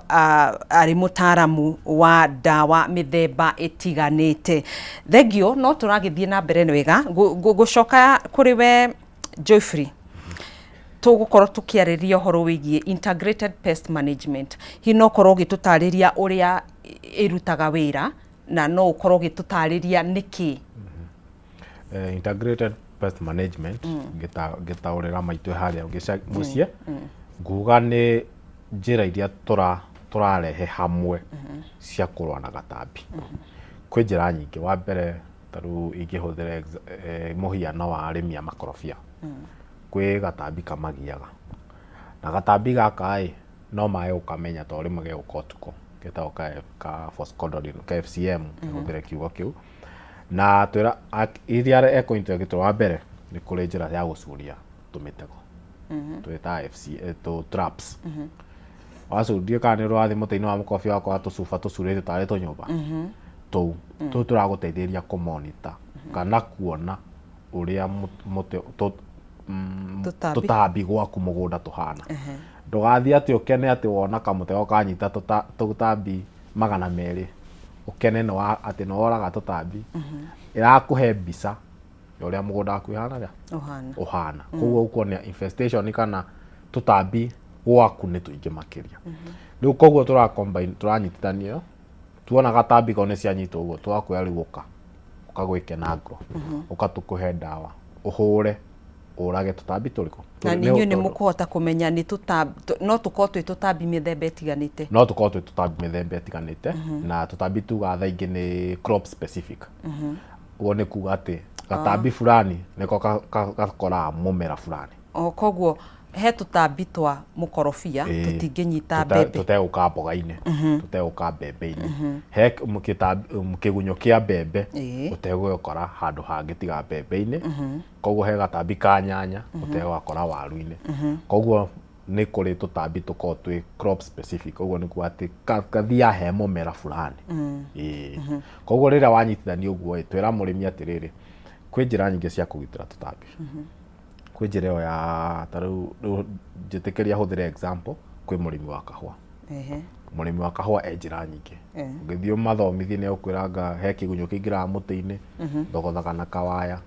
arĩ mũtaaramu wa ndawa mĩthemba ĩtiganĩte. Thengio, no tũragĩthiĩ na mbere wega. Ngũcoka kũrĩ we Geoffrey, tũgũkorwo tũkĩarĩrĩria ũhoro wĩgiĩ integrated pest management. Hihi no ũkorwo ũgĩtũtarĩria ũrĩa ĩrutaga wĩra, na no ũkorwo ũgĩtũtarĩria nĩkĩ? Integrated pest management, ngĩtaũrĩra maitũ harĩa mũciĩ, nguga nĩ njĩra iria tũrarehe hamwe cia kũrũa na gatambi. Kwĩ njĩra nyingĩ. Wa mbere, ta rĩu ingĩhũthĩra mũhiano wa arĩmi a makorobia, kwĩ gatambi kamagiaga, na gatambi gaka ĩ no mage gũkamenya tondũ rĩmwe gegũka ũtukũ, getagwo ka ka FCM, hũthĩre kiugo kĩu. Na twĩra iria ekũ wa mbere nĩ kũrĩ njĩra ya gũcuria tũmĩtego twĩtaga FC, tũ traps. Wacuria kana nĩ ũrathiĩ mũtĩ-inĩ wa mũkobia wakora tũcuba tũcurĩtio tarĩ tũnyũmba tũu, tũu tũragũteithĩrĩria kũmonita kana kuona ũrĩa mũtĩ tũtambi gwaku mũgũnda tũhana. Ndũgathiĩ atĩ ũkene atĩ wona kamũtego kanyita tũtambi 200, ũkene atĩ nĩ woraga tũtambi. Ĩrakũhe mbica ya ũrĩa mũgũnda waku ũhana. Ũhana. Koguo ũkuonia infestation kana tũtambi gwaku nĩ tũingĩ makĩria. Rĩu koguo tũra combine, tũranyitithania, tuona gatambi kau nĩ cianyitwo ũguo, tũgakwĩra rĩu ũka ũka gwĩke na agro, ũka tũkũhe ndawa ũhũre ũrage tũtambi tũrĩkũ. Na inyuĩ nĩ mũkũhota kũmenya nĩ tũtambi, no tũkorwo twĩ tũtambi mĩthemba ĩtiganĩte? No tũkorwo twĩ tũtambi mĩthemba ĩtiganĩte, na tũtambi tugaga thaa ingĩ nĩ crop specific. Ũguo nĩ kuga atĩ gatambi fulani nĩko gakoraga mũmera fulani. O koguo he tũtambi twa mũkorobia tũtingĩnyita mbembe. Tũtegũka mboga-inĩ, tũtegũka mbembe-inĩ. He kĩgunyũ kĩa mbembe ũtegũgĩkora handũ hangĩ tiga mbembe-inĩ. Koguo he gatambi ka nyanya ũtegũgakora waru-inĩ. Koguo nĩ kũrĩ tũtambi tũkoragwo twĩ crop specific. Ũguo nĩ kuga atĩ gathiaga he mũmera fulani. Koguo rĩrĩa wanyitithania ũguo ĩ, twĩra mũrĩmi atĩrĩrĩ, kwĩ njĩra nyingĩ cia kũgitĩra tũtambi. Kwĩ njĩra ĩyo ya ta rĩu njĩtĩkĩria hũthĩre example, kwĩ mũrĩmi wa kahũa. Mũrĩmi wa kahũa e njĩra nyingĩ. Ũngĩthiĩ ũmathomithie nĩ egũkwĩra anga he kĩgunyũ kĩingĩraga mũtĩ-inĩ, thogothaga na kawaya.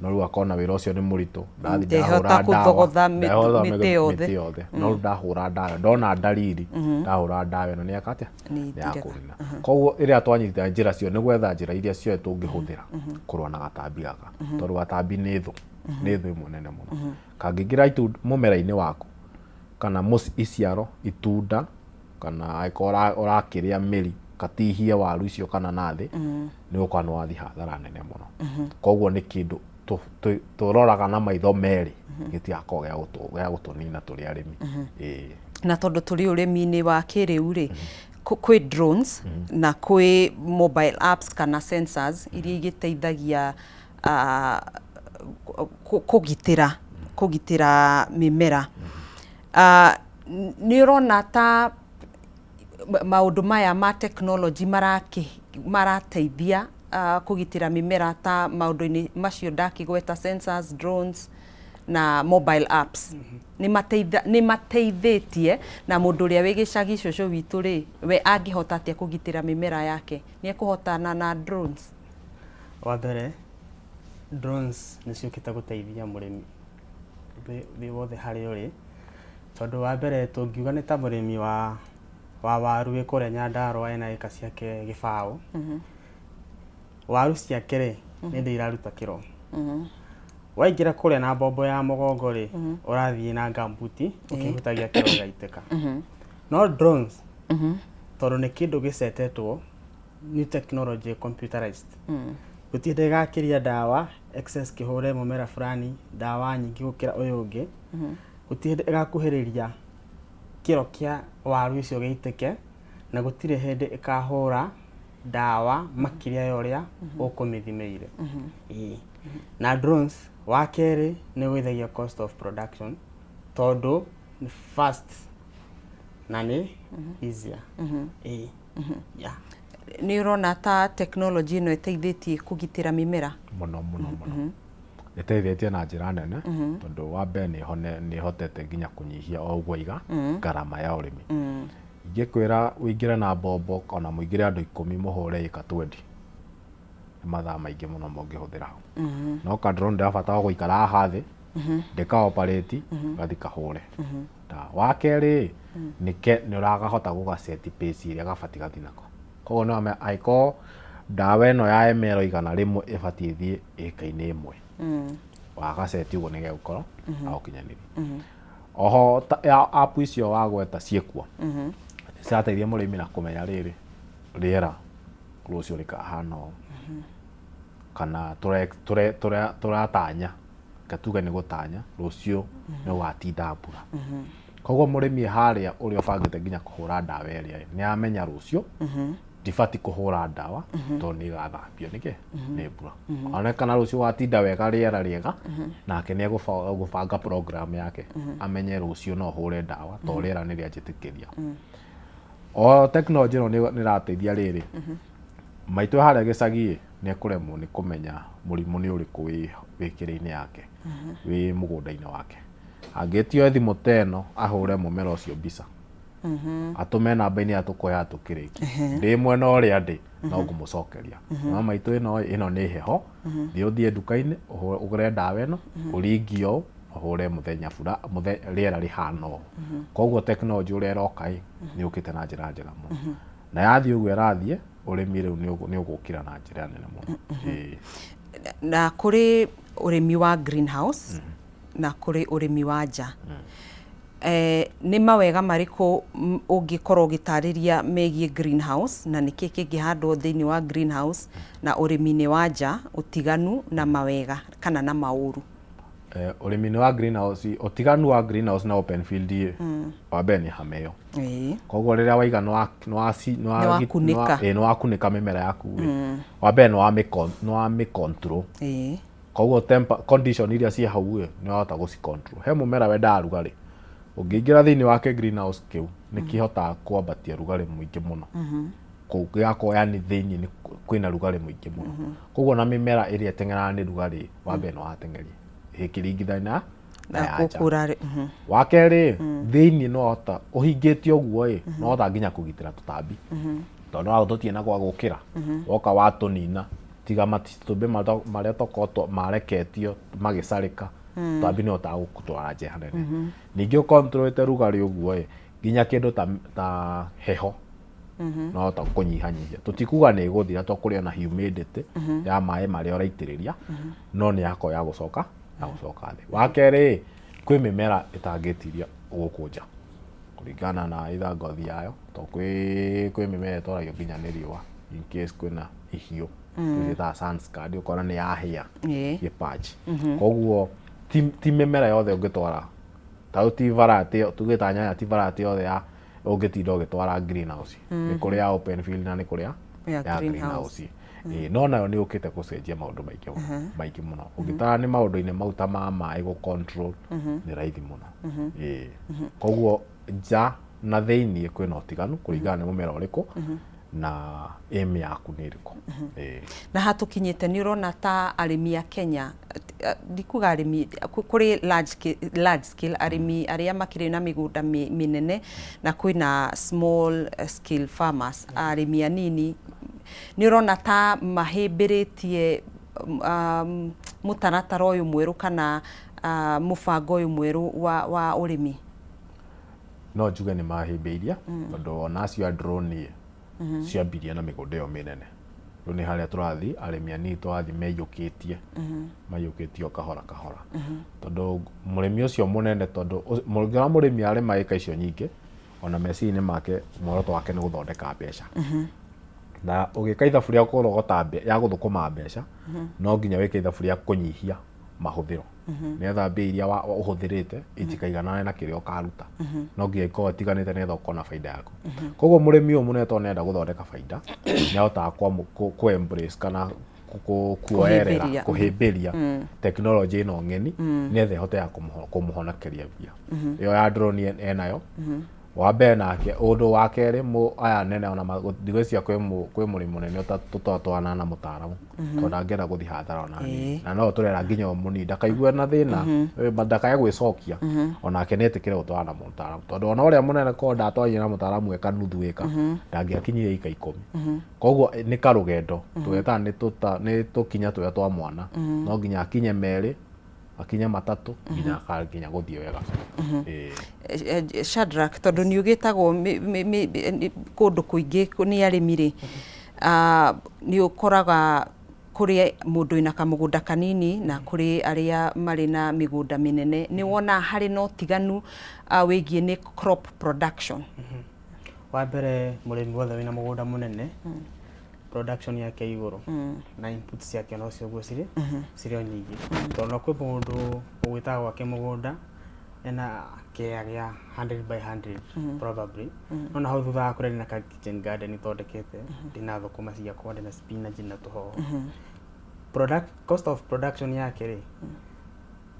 No rĩu akona wĩra ũcio nĩ mũritũ, ndathiĩ ndahũra ndawa, kũthogotha mĩtĩ yothe. No rĩu ndahũra ndawa, ndona ndariri, ndahũra ndawa ĩno nĩ eka atĩa? Nĩ yakũnina. Koguo rĩrĩa twanyita njĩra cio nĩ gwetha njĩra iria ciothe tũngĩhũthĩra kũrũa na gatambi gaka, tondũ gatambi nĩ thũ, nĩ thũ ĩmwe nene mũno. Kangĩingĩra mũmera-inĩ waku kana iciaro, itunda, kana angĩkorwo ũrakĩrĩa mĩri, katihie waru icio kana nathĩ, nĩ ũgũkora nĩ wathiĩ hathara nene mũno. Koguo nĩ kĩndũ tũroraga na maitho merĩ, gĩtigakorwo gĩa gũtũnina tũrĩ arĩmi. Na tondũ tũrĩ ũrĩmi-inĩ wa kĩrĩu rĩ, kwĩ drones na kwĩ mobile apps kana sensors iria igĩteithagia kũgitĩra mĩmera. Nĩ ũrona ta maũndũ maya ma technology marateithia kũgitĩra mĩmera ta maũndũ-inĩ macio ndakĩgweta, sensors, drones na mobile apps, nĩ mateithĩtie? Na mũndũ ũrĩa wĩ gĩcagi, cũcũ witũ rĩ, we angĩhota atĩa kũgitĩra mĩmera yake? Nĩ ekũhotana na drones? Wa mbere, drones nĩ ciũkĩte gũteithia mũrĩmi thĩ wothe harĩa ũrĩ, tondũ wa mbere tũngiuga nĩ ta mũrĩmi wa waru wĩ kũrĩa Nyandarũa ena ĩka ciake 0. Waru ciake rĩ, nĩ ndĩ iraruta kĩro. Waingĩra kũrĩa na mbombo ya mũgongo rĩ, ũrathiĩ na gambuti ũkĩhutagia kĩro gĩgaitĩka. No drones, tondũ nĩ kĩndũ gĩcetetwo new technology, computerized, gũtirĩ hĩndĩ ĩgakĩria ndawa excess, kĩhũre mũmera fulani ndawa nyingĩ gũkĩra ũyũ ũngĩ. Gũtirĩ hĩndĩ ĩgakuhĩrĩria. kĩro kĩa waru icio gĩitĩke na gũtirĩ hĩndĩ ĩkahũra ndawa makĩria ya ũrĩa ũkũmĩthimĩire. Ĩĩ. Na drones wa kerĩ nĩ ĩgũithagia cost of production tondũ nĩ fast na nĩ easier. Ĩĩ. Yeah. Nĩ ũrona ta tekinoronjĩ ĩno ĩteithĩtie kũgitĩra mĩmera? Mũno mũno mũno. Ĩteithĩtie na njĩra nene tondũ wa mbere nĩ ĩhotete nginya kũnyihia o ũguo iga ngarama ya ũrĩmi. Ingĩkwĩra ũingĩre na mbombo ona mũingĩre andũ 10 mũhũre ĩka 20 nĩ mathaa maingĩ mũno mũngĩhũthĩra hau. No ka drone ndĩrabatara o gũikara haha thĩ ndĩka operate gathi kahũre. Wa kerĩ nĩ ũrakahota gũgaceti pace ĩrĩa gabatiĩ gathi nako. Koguo nĩ wamenya angĩkorwo ndawa ĩno ya ml 100 ĩbatiĩ ĩthiĩ ĩka-inĩ ĩmwe, wagaceti ũguo nĩ gegũkorwo gagũkinyanĩria. Oho app icio wagweta ciĩkuo, cirateithia mũrĩmi na kũmenya rĩrĩ, rĩera rũciũ rĩkahana ũũ, kana tũratanya, reke tuge nĩ gũtanya rũciũ nĩ gũgatinda mbura. Koguo mũrĩmi harĩa ũrĩa ũbangĩte nginya kũhũra ndawa ĩrĩa nĩ amenya rũciũ ndibatiĩ kũhũra ndawa tondũ nĩ ĩgathambio nĩ kĩ? Nĩ mbura. One kana rũciũ gwatinda wega rĩera rĩega nake nĩ egũbanga program yake amenye rũciũ no hũre ndawa tondũ rĩera nĩ rĩanjĩtĩkĩria. O tekinoronjĩ ĩno nĩ ĩrateithia rĩrĩ, maitũ harĩa gĩcagi ĩ nĩ ekũremwo nĩ kũmenya mũrimũ nĩ ũrĩkũ wĩ kĩrĩa-inĩ yake, wĩ mũgũnda-inĩ wake. Angĩtio thimũ ta ĩno ahũre mũmera ũcio mbica, atũme namba-inĩ ĩrĩa tũkũheaga tũkĩrĩkia, ndĩ mwena ũrĩa ndĩ no ngũmũcokeria. No maitũ ĩno ĩ, ĩno nĩ heho, thiĩ ũthiĩ nduka-inĩ ũgũre ndawa ĩno, ũringie ũũ, ũhũre mũthenya rĩera rĩhana ũũ. Koguo tekinoronjĩ ũrĩa ĩroka ĩ, nĩ yũkĩte na njĩra njega mũno. Na yathiĩ ũguo ĩrathiĩ, ũrĩmi rĩu nĩ ũgũkĩra na njĩra nene mũno. Ĩĩ. Na kũrĩ ũrĩmi wa greenhouse na kũrĩ ũrĩmi wa nja. Nĩ mawega marĩkũ ũngĩkorwo ũgĩtarĩria megiĩ greenhouse na nĩkĩ kĩngĩhandwo thĩinĩ wa greenhouse na ũrĩmi-inĩ wa nja, ũtiganu na mawega kana na maũru? Ũrĩmi-inĩ wa greenhouse, ũtiganu wa greenhouse na open field ĩ, wa mbere nĩ hama ĩyo. Koguo rĩrĩa waiga nĩ nĩ wakunĩka mĩmera yaku ĩ, wa mbere nĩ wamĩ control. Koguo condition iria ciĩ hau ĩ, nĩ wahota gũci control. He mũmera wendaga rugarĩ, ũngĩingĩra thĩinĩ wa kĩ greenhouse kĩu, nĩ kĩhotaga kwambatia rugarĩ mũingĩ mũno. Kũu gĩgakorwo yani thĩinĩ nĩ kwĩna rugarĩ mũingĩ mũno. Koguo na mĩmera ĩrĩa ĩteng'eraga nĩ rugarĩ, wa mbere nĩ wateng'eria ĩkĩringithania na ya nja. Wa kerĩ, thĩinĩ no wahota ũhingĩte ũguo ĩ, no wahota nginya kũgitĩra tũtambi. Tondũ no tũtirĩ na gwa gũkĩra, woka watũnina, tiga matumbĩ marĩa tokorwo mareketio magĩcarĩka, tũtambi nĩ ũhotaga gũtwara nja hanene. Ningĩ ũkontrolĩte rugarĩ ũguo ĩ, nginya kĩndũ ta heho no hota kũnyihanyihia. Tũtikuga nĩ ĩgũthira tondũ kũrĩ ona humidity ya maĩ marĩa ũraitĩrĩria, no nĩ yakorwo ya gũcoka ya gũcoka thĩ. Wa kerĩ, kwĩ mĩmera ĩtangĩtiria gũkũ nja kũringana na either ngothi yayo, tondũ kwĩ mĩmera ĩtoragio nginya nĩ riũa in case kwĩna ihiũ, tũciĩtaga sunscald, ũkona nĩ yahĩa gĩpanji. Koguo ti mĩmera yothe ũngĩtwara, ta rĩu ti variety, tuge ta nyanya ti variety yothe ya ũngĩtinda ũgĩtwara greenhouse. Nĩ kũrĩ ya open field na nĩ kũrĩ ya greenhouse. No nayo nĩ yũkĩte gũcenjia maũndũ maingĩ mũno, maingĩ mũno. Ũngĩtara nĩ maũndũ-inĩ mau ta ma maĩ gũ control, nĩ raithi mũno. Koguo nja na thĩiniĩ kwĩna ũtiganu kũringana nĩ mũmera ũrĩkũ na aim yaku nĩ ĩrĩkũ. Na hatũkinyĩte nĩ ũrona ta arĩmi a Kenya, ndikuga arĩmi, kũrĩ large scale arĩmi arĩa makĩrĩ na mĩgũnda mĩnene na kwĩna small scale farmers, arĩmi anini, nĩ ũrona ta mahĩmbĩrĩtie mũtaratara ũyũ mwerũ kana mũbango ũyũ mwerũ wa ũrĩmi? No njuge nĩ mahĩmbĩirie, tondũ ona acio a drone ciambirie na mĩgũnda ĩyo mĩnene. Rĩu nĩ harĩa tũrathiĩ, arĩmi anini tũrathiĩ meiyũkĩtie, maiyũkĩtie o kahora kahora. Tondũ mũrĩmi ũcio mũnene, tondũ ũngĩona mũrĩmi arĩma ĩka icio nyingĩ, ona meciria-inĩ make muoroto wake nĩ gũthondeka mbeca. Na ũgĩka ithabu rĩa kũrogota ya gũthũkũma mbeca, no nginya wĩke ithabu rĩa kũnyihia Mahũthĩro nĩgetha mbia iria ũhũthĩrĩte itikaiganane na kĩrĩa ũkaruta, no nginya ikorwo itiganĩte nĩgetha ũkorwo na baida yaku. Koguo mũrĩmi ũyũ mũnene, tondũ nĩarenda gũthondeka baida, nĩahotaga kũ embrace kana kuoerera, Kũhĩmbĩria. Kũhĩmbĩria tekinoronjĩ ĩno ng'eni nĩgetha ĩhote ya kũmũhonokeria mbia. Ĩyo ya drone enayo wa mbere. Nake ũndũ wa kerĩ, aya nene ona ndigwĩciria kwĩ mũrĩmi mũnene tũtatwarana na mũtaaramu, tondũ ndangĩenda gũthiĩ hathara ona hanini. Na no tũrera nginya o mũnini ndakaigue na thĩna, ndakae gwĩcokia, onake nĩ etĩkĩre gũtwarana na mũtaaramu, tondũ ona ũrĩa mũnene korwo ndatwarire na mũtaaramu eka nuthu ĩka, ndangĩakinyire ĩka 10. Koguo nĩ karũgendo tũgetaga nĩ tũkinya tũrĩa twa mwana, no nginya akinye merĩ, akinye matatũ, nginya nginya gũthiĩ wega. Ĩĩ. Shadrack, tondũ nĩ ũgĩtagwo kũndũ kũingĩ nĩ arĩmi rĩ, nĩ ũkoraga kũrĩ mũndũ wĩna kamũgũnda kanini na kũrĩ arĩa marĩ na mĩgũnda mĩnene. Nĩ wonaga harĩ na ũtiganu wĩgiĩ nĩ crop production? Wa mbere, mũrĩmi wothe wĩna mũgũnda mũnene, production yake igũrũ na input ciake nocio ũguo cirĩ o nyingĩ, tondũ no kwĩ mũndũ ũgwĩtaga gwake mũgũnda ena kĩea gĩa 100 by 100 probably, no na hau thutha wa kũrĩa ndĩna ka kitchen garden thondekete, ndĩna thũkũma ciakwa, ndĩna spinach na tũhoho. Product, cost of production yake rĩ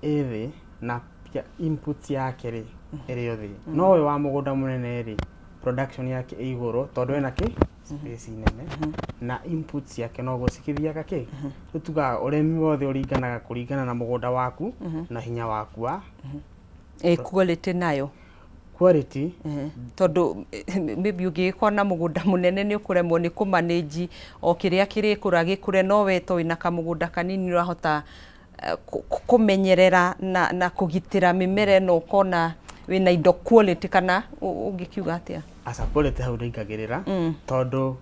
ĩ thĩ na pia input yake rĩ ĩrĩ o thĩ. No ũyũ wa mũgũnda mũnene rĩ, production yake ĩ igũrũ tondũ ena kĩ space nene na input ciake noguo cikĩthiaga kĩ. Rĩu tugaga ũrĩmi wothe ũringanaga kũringana na mũgũnda waku na hinya waku wa Ĩ quality nayo? Quality. Tondũ maybe ũngĩgĩkorwo na mũgũnda mũnene, nĩ ũkũremwo nĩ kũmanage o kĩrĩa kĩrĩkũra gĩkũre, no we to wĩna kamũgũnda kanini ũrahota kũmenyerera na kũgitĩra mĩmera ĩno, ũkona wĩna indo quality, kana ũngĩkiuga atĩa? Aca, quality hau ndĩingagĩrĩra, tondũ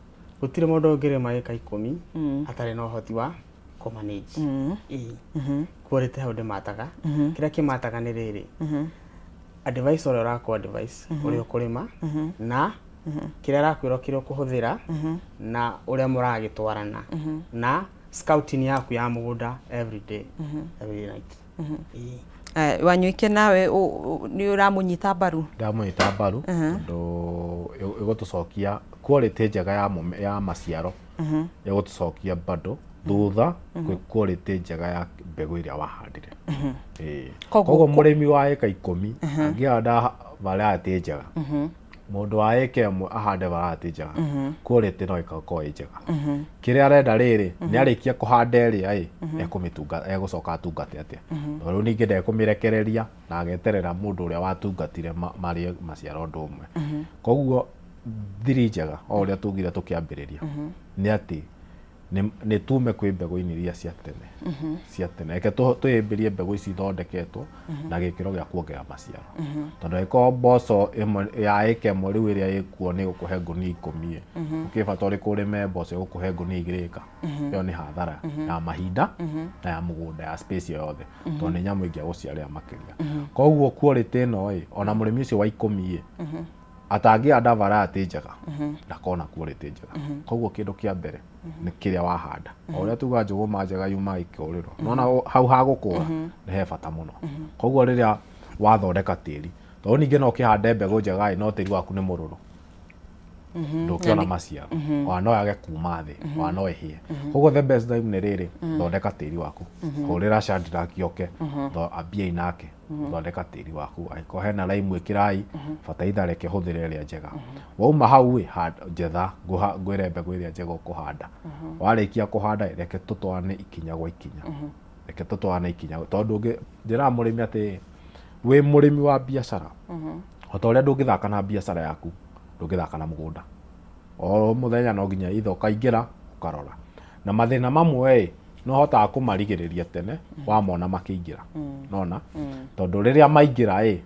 gũtirĩ mũndũ ũngĩrĩma ĩka 10 atarĩ na ũhoti wa kũmanage. Ĩĩ, quality hau ndĩmataga. Kĩrĩa kĩmataga nĩ rĩrĩ, advice ũrĩa ũrakũ advice ũrĩa ũkũrĩma na kĩrĩa arakwĩra kĩrĩa ũkũhũthĩra na ũrĩa mũragĩtwarana na scouting yaku ya mũgũnda every day, every night. Ĩĩ. Wanyuike, nawe nĩ ũramũnyita mbaru? Ndamũnyita mbaru, tondũ ĩgũtũcokia quality njega ya maciaro, ĩgũtũcokia bado thutha kwĩ quality njega ya mbegũ ĩrĩa wahandire. Ĩĩ. Koguo mũrĩmi wa ĩka 10 angĩhanda variety njega, mũndũ wa ĩka 1 ahande variety njega, quality no ĩkorwo ĩ njega. Kĩrĩa arenda rĩrĩ, nĩ arĩkia kũhanda ĩrĩa ĩ ekũmĩtunga, egũcoka atungate atĩa? Tondũ rĩu ningĩ ndekũmĩrekereria na ageterera mũndũ ũrĩa watungatire marĩe maciaro ũndũ ũmwe. Koguo thiri njega, o ũrĩa tugire tũkĩambĩrĩria, nĩ atĩ nĩ tume kwĩ mbegũ-inĩ iria cia tene. Reke twĩhĩmbĩrie mbegũ ici ithondeketwo na gĩkĩro gĩa kuongerera maciaro, tondũ angĩkorwo mboco ĩmwe ya ĩka 1 rĩu ĩrĩa ĩkuo nĩ ĩgũkũhe ngũnia 10 ĩ, ũkĩ bata ũrĩkũ ũrĩme mboco ĩgũkũhe ngũnia 2 ĩka? Ĩyo nĩ hathara ya mahinda na ya mũgũnda, ya space ĩyo yothe, tondũ nĩ nyamũ ingĩagũciarĩra makĩria. Koguo quality ĩno ĩ, ona mũrĩmi ũcio wa 10 ĩ atangĩhanda variety njega, ndakona quality njega. Koguo kĩndũ kĩa mbere nĩ kĩrĩa wahanda. O ũrĩa tuga njũgũma njega yumaga ikũrĩro, nona hau hagũkũra nĩ he bata mũno. Koguo rĩrĩa wathondeka tĩri, tondũ ningĩ no ũkĩhande mbegũ njega ĩ, no tĩri waku nĩ mũrũrũ, ndũkĩona maciaro, ona no yage kuma thĩ, ona no ĩhĩe. Koguo the best time nĩ rĩrĩ, thondeka tĩri waku, hũrĩra Shadrack oke, ambiei nake, thondeka tĩri waku. Angĩkorwo hena laimu, ĩkĩrai bataraitha, reke hũthĩre ĩrĩa njega. Wauma hau ĩ, njetha ngwĩre mbegũ ĩrĩa njega ũkũhanda. Warĩkia kũhanda, reke tũtwarane ikinya gwa ikinya, reke tũtwarane ikinya, tondũ njĩraga mũrĩmi atĩ wĩ mũrĩmi wa biacara, o ta ũrĩa ndũngĩthaka na biacara yaku, ndũngĩthaka na mũgũnda. O mũthenya no nginya ithe ũkaingĩra ũkarora, na mathĩna mamwe ĩ nĩ ũhotaga kũmarigĩrĩria tene wamona makĩingĩra, nona tondũ rĩrĩa maingĩra ĩ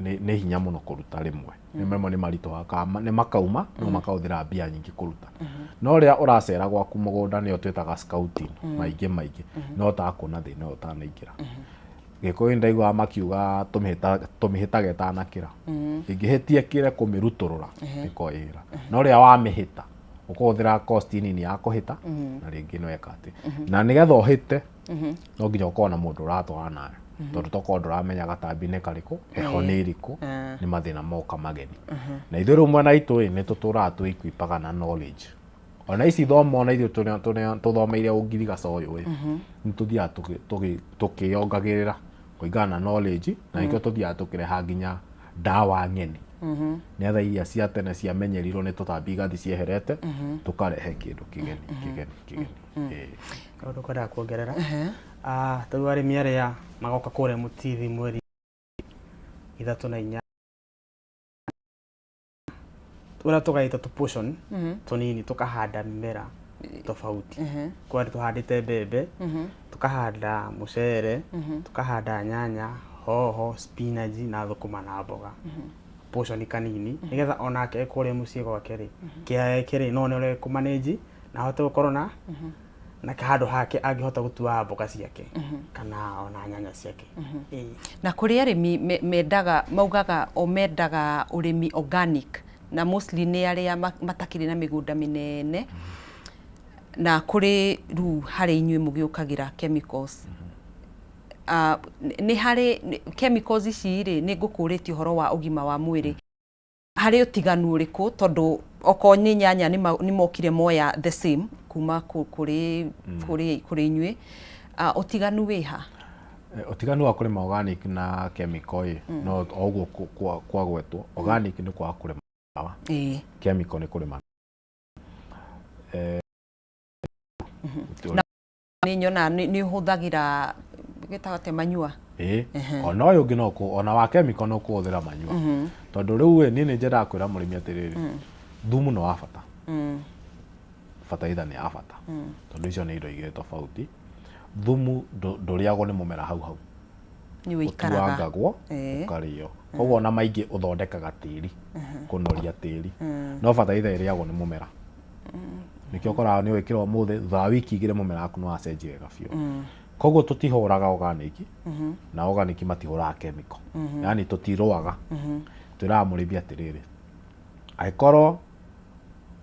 nĩ hinya mũno kũruta. Rĩmwe rĩmwe nĩ maritũhaga kana nĩ makauma, no makahũthĩra mbia nyingĩ kũruta. No rĩrĩa ũracera gwaku mũgũnda, nĩyo twĩtaga scouting, maingĩ maingĩ nĩ ũhotaga kuona thĩna ũyũ ũtanaingĩra. Gĩkũyũ ndaiguaga makiuga tũmĩhĩtaga ĩtanakĩra. Ĩngĩhĩtia ĩkĩre, kũmĩrutũrũra ĩkorwo ĩra, no rĩrĩa wamĩhĩta. Ũkũhũthĩra cost nini ya kũhĩta na rĩngĩ no eka atĩ. Na nĩgetha ũhĩte no nginya ũkorwo na mũndũ ũratwara nawe, tondũ tokorwo ndũramenya gatambi nĩ karĩkũ, heho nĩ ĩrĩkũ, nĩ mathĩna moka mageni. Na ithuĩ rĩu mwena witũ ĩ, nĩ tũtũraga twĩikwipaga na knowledge. Ona ici thomo ona ithuĩ tũthomeire ũngirigaca ũyũ ĩ, nĩ tũthiaga tũkĩongagĩrĩra kũringana na knowledge, na nĩkĩo tũthiaga tũkĩreha nginya ndawa ng'eni, nĩgetha iria cia tene ciamenyerirwo nĩ tũtambi igathiĩ cieherete, tũkarehe kĩndũ kĩgeni kĩgeni kĩgeni. Ĩĩ. Kaũndũ kwendaga kuongerera. Ah, ta rĩu arĩmi arĩa magoka kũrĩa Mũtithi mweri 3 na 4, ũrĩa tũgaĩte tũ portion tũnini, tũkahanda mĩmera tofauti. Kwa tũhandĩte mbembe, tũkahanda mũcere, tũkahanda nyanya, hoho, spinach na thũkũma na mboga, portion kanini, nĩgetha onake e kũrĩa mũciĩ gwake rĩ, kĩaya gĩake rĩ, no one ũrĩa ekũmanage na ahote gũkorwo na handũ hake angĩhota gũtuaga mboga ciake kana ona nyanya ciake. Ĩĩ. Na kũrĩ arĩmi mendaga, maugaga o mendaga ũrĩmi organic, na mostly nĩ arĩa matakĩrĩ na mĩgũnda mĩnene, na kũrĩ rĩu harĩ inyuĩ mũgĩũkagĩra chemicals. Ah, nĩ harĩ chemicals ici rĩ, nĩ ngũkũrĩtie ũhoro wa ũgima wa mwĩrĩ, harĩ ũtiganu ũrĩkũ? Tondũ okorwo nĩ nyanya nĩ mokire moya the same kuma kũrĩ inyuĩ. Ah, ũtiganu wĩ ha? Ũtiganu wa kũrĩma organic na chemical ĩ, no o ũguo kwagwetwo, organic nĩ kwaga kũrĩma ndawa, chemical nĩ kũrĩma. Na nĩ nyonaga nĩ ũhũthagĩra gĩtagwo atĩa, manyua? Ĩĩ, ona ũyũ ũngĩ no ona wa chemical no kũhũthĩra manyua, tondũ rĩu ĩ, niĩ nĩ nyendaga kwĩra mũrĩmi atĩrĩrĩ, thumu nĩ wa bata, bataraitha nĩ ya bata, tondũ icio nĩ indo igĩrĩ tofauti. Thumu ndũrĩagwo nĩ mũmera hau hau. Nĩ ũikaraga. Ũtuangagwo ũkarĩo, koguo ona maingĩ ũthondekaga tĩri, kũnoria tĩri. No bataraitha ĩrĩagwo nĩ mũmera, nĩkĩo ũkoraga nĩ wĩkĩra ũmũthĩ, thutha wa wiki 2 mũmera waku nĩ wacenjia wega biũ. Koguo tũtihũraga organic na organic matihũraga chemical, yani tũtirũaga. Twĩraga mũrĩmi atĩrĩrĩ, angĩkorwo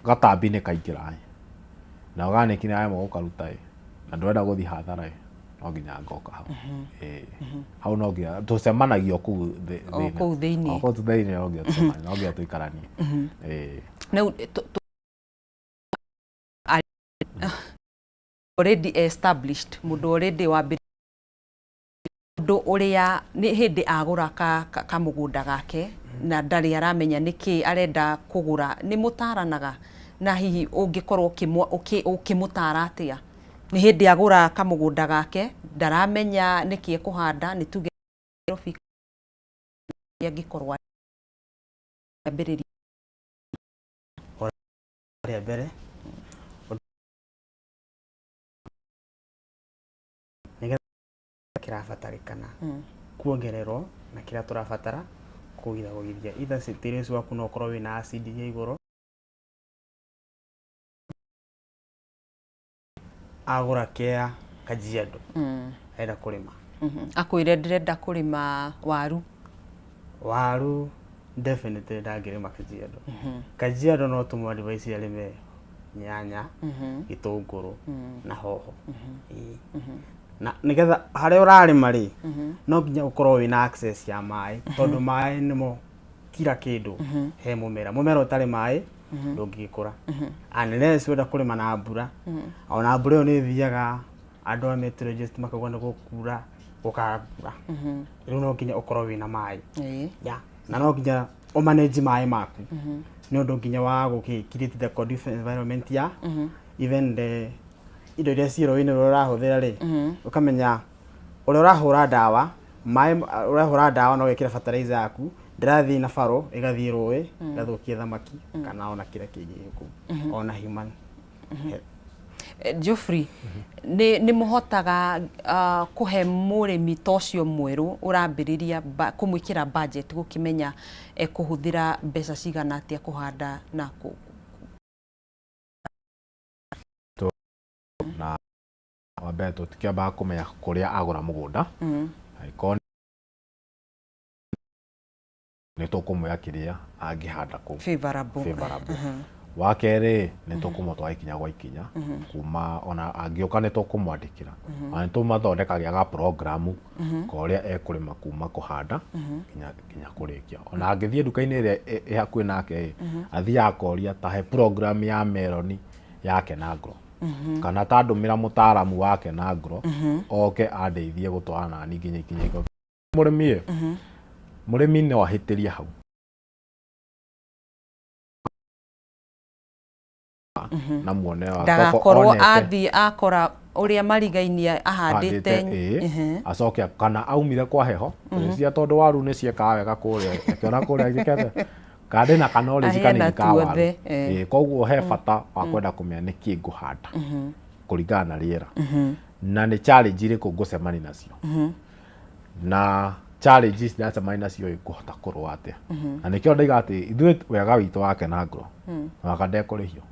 gatambi nĩ kaingĩra ĩ, na organic nĩ yaremwo gũkaruta ĩ, na ndũrenda gũthiĩ hathara ĩ, no nginya ngoka hau. Ĩĩ, hau no nginya tũcemanagia o kũu O kũu thĩinĩ. O kũu thĩinĩ no nginya tũcemanie, no nginya tũikaranie. Ĩĩ. Rĩu already established, mũndũ already wambĩrĩria mũndũ ũrĩa nĩ hĩndĩ agũra kamũgũnda gake na ndarĩ aramenya nĩkĩ arenda kũgũra, nĩ mũtaranaga? Na hihi ũngĩkorwo ũkĩmũtara atĩa? Nĩ hĩndĩ agũra kamũgũnda gake, ndaramenya nĩkĩ ekũhanda, nĩ tuge Nairobi angĩkorwo ambĩrĩria. Rĩa mbere, nĩgetha kĩrabatarĩkana kuongererwo na kĩrĩa tũrabatara kũgitha gũgithia, either tĩri ũcio waku no ũkorwo wĩna acid ya igũrũ. Agũra kea Kajiado, arenda kũrĩma. Akwĩre ndĩrenda kũrĩma waru. Waru definitely ndangĩrĩma Kajiado. Kajiado no tũmũ advise arĩme nyanya, gĩtũngũrũ na hoho. Ĩĩ. Na nĩgetha harĩa ũrarĩma rĩ, no nginya ũkorwo wĩna access ya maĩ, tondũ maĩ nĩmo kila kĩndũ he mũmera. Mũmera ũtarĩ maĩ ndũngĩgĩkũra, unless wenda kũrĩma na mbura. Ona mbura ĩyo nĩ ĩthiaga, andũ a meteorologist makauga nĩ gũkura, gũkaga kura. Rĩu no nginya ũkorwo wĩna maĩ. Yeah. Na no nginya ũmanage maĩ maku, nĩ ũndũ nginya wa gũkĩ create the conducive environment ya even the indo iria ciĩ rũĩ-inĩ rũrĩa ũrahũthĩra rĩ, ũkamenya ũrĩa ũrahũra ndawa maĩ, ũrahũra ndawa na ũgekĩra fertilizer yaku ndĩrathiĩ na baro ĩgathiĩ rũĩ ĩgathũkia thamaki kana ona kĩrĩa kĩngĩ gĩ kũu, ona human health. Geoffrey, nĩ mũhotaga kũhe mũrĩmi ta ũcio mwerũ ũrambĩrĩria kũmwĩkĩra budget, gũkĩmenya ekũhũthĩra mbeca cigana atĩa kũhanda na kũ Na wa mbere tũtikĩambaga kũmenya kũrĩa agũra mũgũnda, angĩkorwo nĩ tũkũmwĩra kĩrĩa angĩhanda kũu. Favorable. Favorable. Wa kerĩ nĩ tũkũmũtwara ikinya gwa ikinya kuma ona angĩũka nĩ tũkũmwandĩkĩra ona nĩ tũmathondekagĩra ga program ka ũrĩa ekũrĩma kuma kũhanda nginya kũrĩkia. Ona angĩthiĩ nduka-inĩ ĩrĩa ĩ hakuhĩ nake ĩ, athiaga akoria ta he program ya meroni ya Kenagro kana ta ndũmĩra mũtaaramu wa Kenagro oke andeithie gũtwarana nani nginya ikinya igũrũ. Mũrĩmi ĩ, mũrĩmi no ahĩtĩrie hau. Na muone wa ndagakorwo athiĩ akora ũrĩa marigainie ahandĩte. Ĩĩ, acoke kana aumire kwa heho cia tondũ waru nĩ ciekaga wega kũrĩa, akĩona kũrĩa gĩkete kana ndĩna ka knowledge Aheana kanini ka waru. Tuothe, eh. Ĩĩ, koguo he bata wa kwenda kũmenya nĩkĩ ngũhanda kũringana na rĩera na nĩ challenge irĩkũ ngũcemania nacio na challenge ici ndacemania nacio ĩ, ngũhota kũrũa atĩa. Na nĩkĩo ndaiga atĩ ithuĩ wega witũ wa Kenagro waka ndekũrĩhio,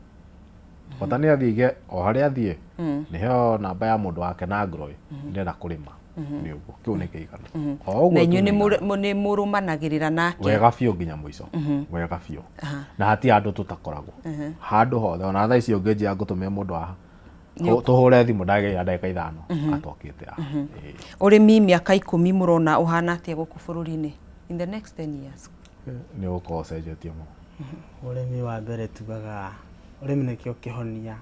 bata nĩ athiĩ aige o harĩa athiĩ nĩheo namba ya mũndũ wa Kenagro ĩ, ndĩrenda kũrĩma, nĩ ũguo kĩu nĩ kĩiganu o ũguo Na tu. inyuĩ Nĩ nĩ igana. nĩ mũrũmanagĩrĩra nake Wega biũ nginya mũico, wega biũ, na hatirĩ handũ tũtakoragwo handũ hothe. Ona thaa ici ũngĩnjĩra ngũtũmĩre mũndũ haha tũhũre thimũ ndagĩra ndagĩka 5 atokĩte haha. Ĩĩ. Ũrĩmi mĩaka 10 mũrona ũhana atĩa gũkũ bũrũri-inĩ in the next 10 years? Nĩ ũgũkorwo ũcenjetie mũno. Ũrĩmi wa mbere tugaga ũrĩmi nĩkĩo kĩhonia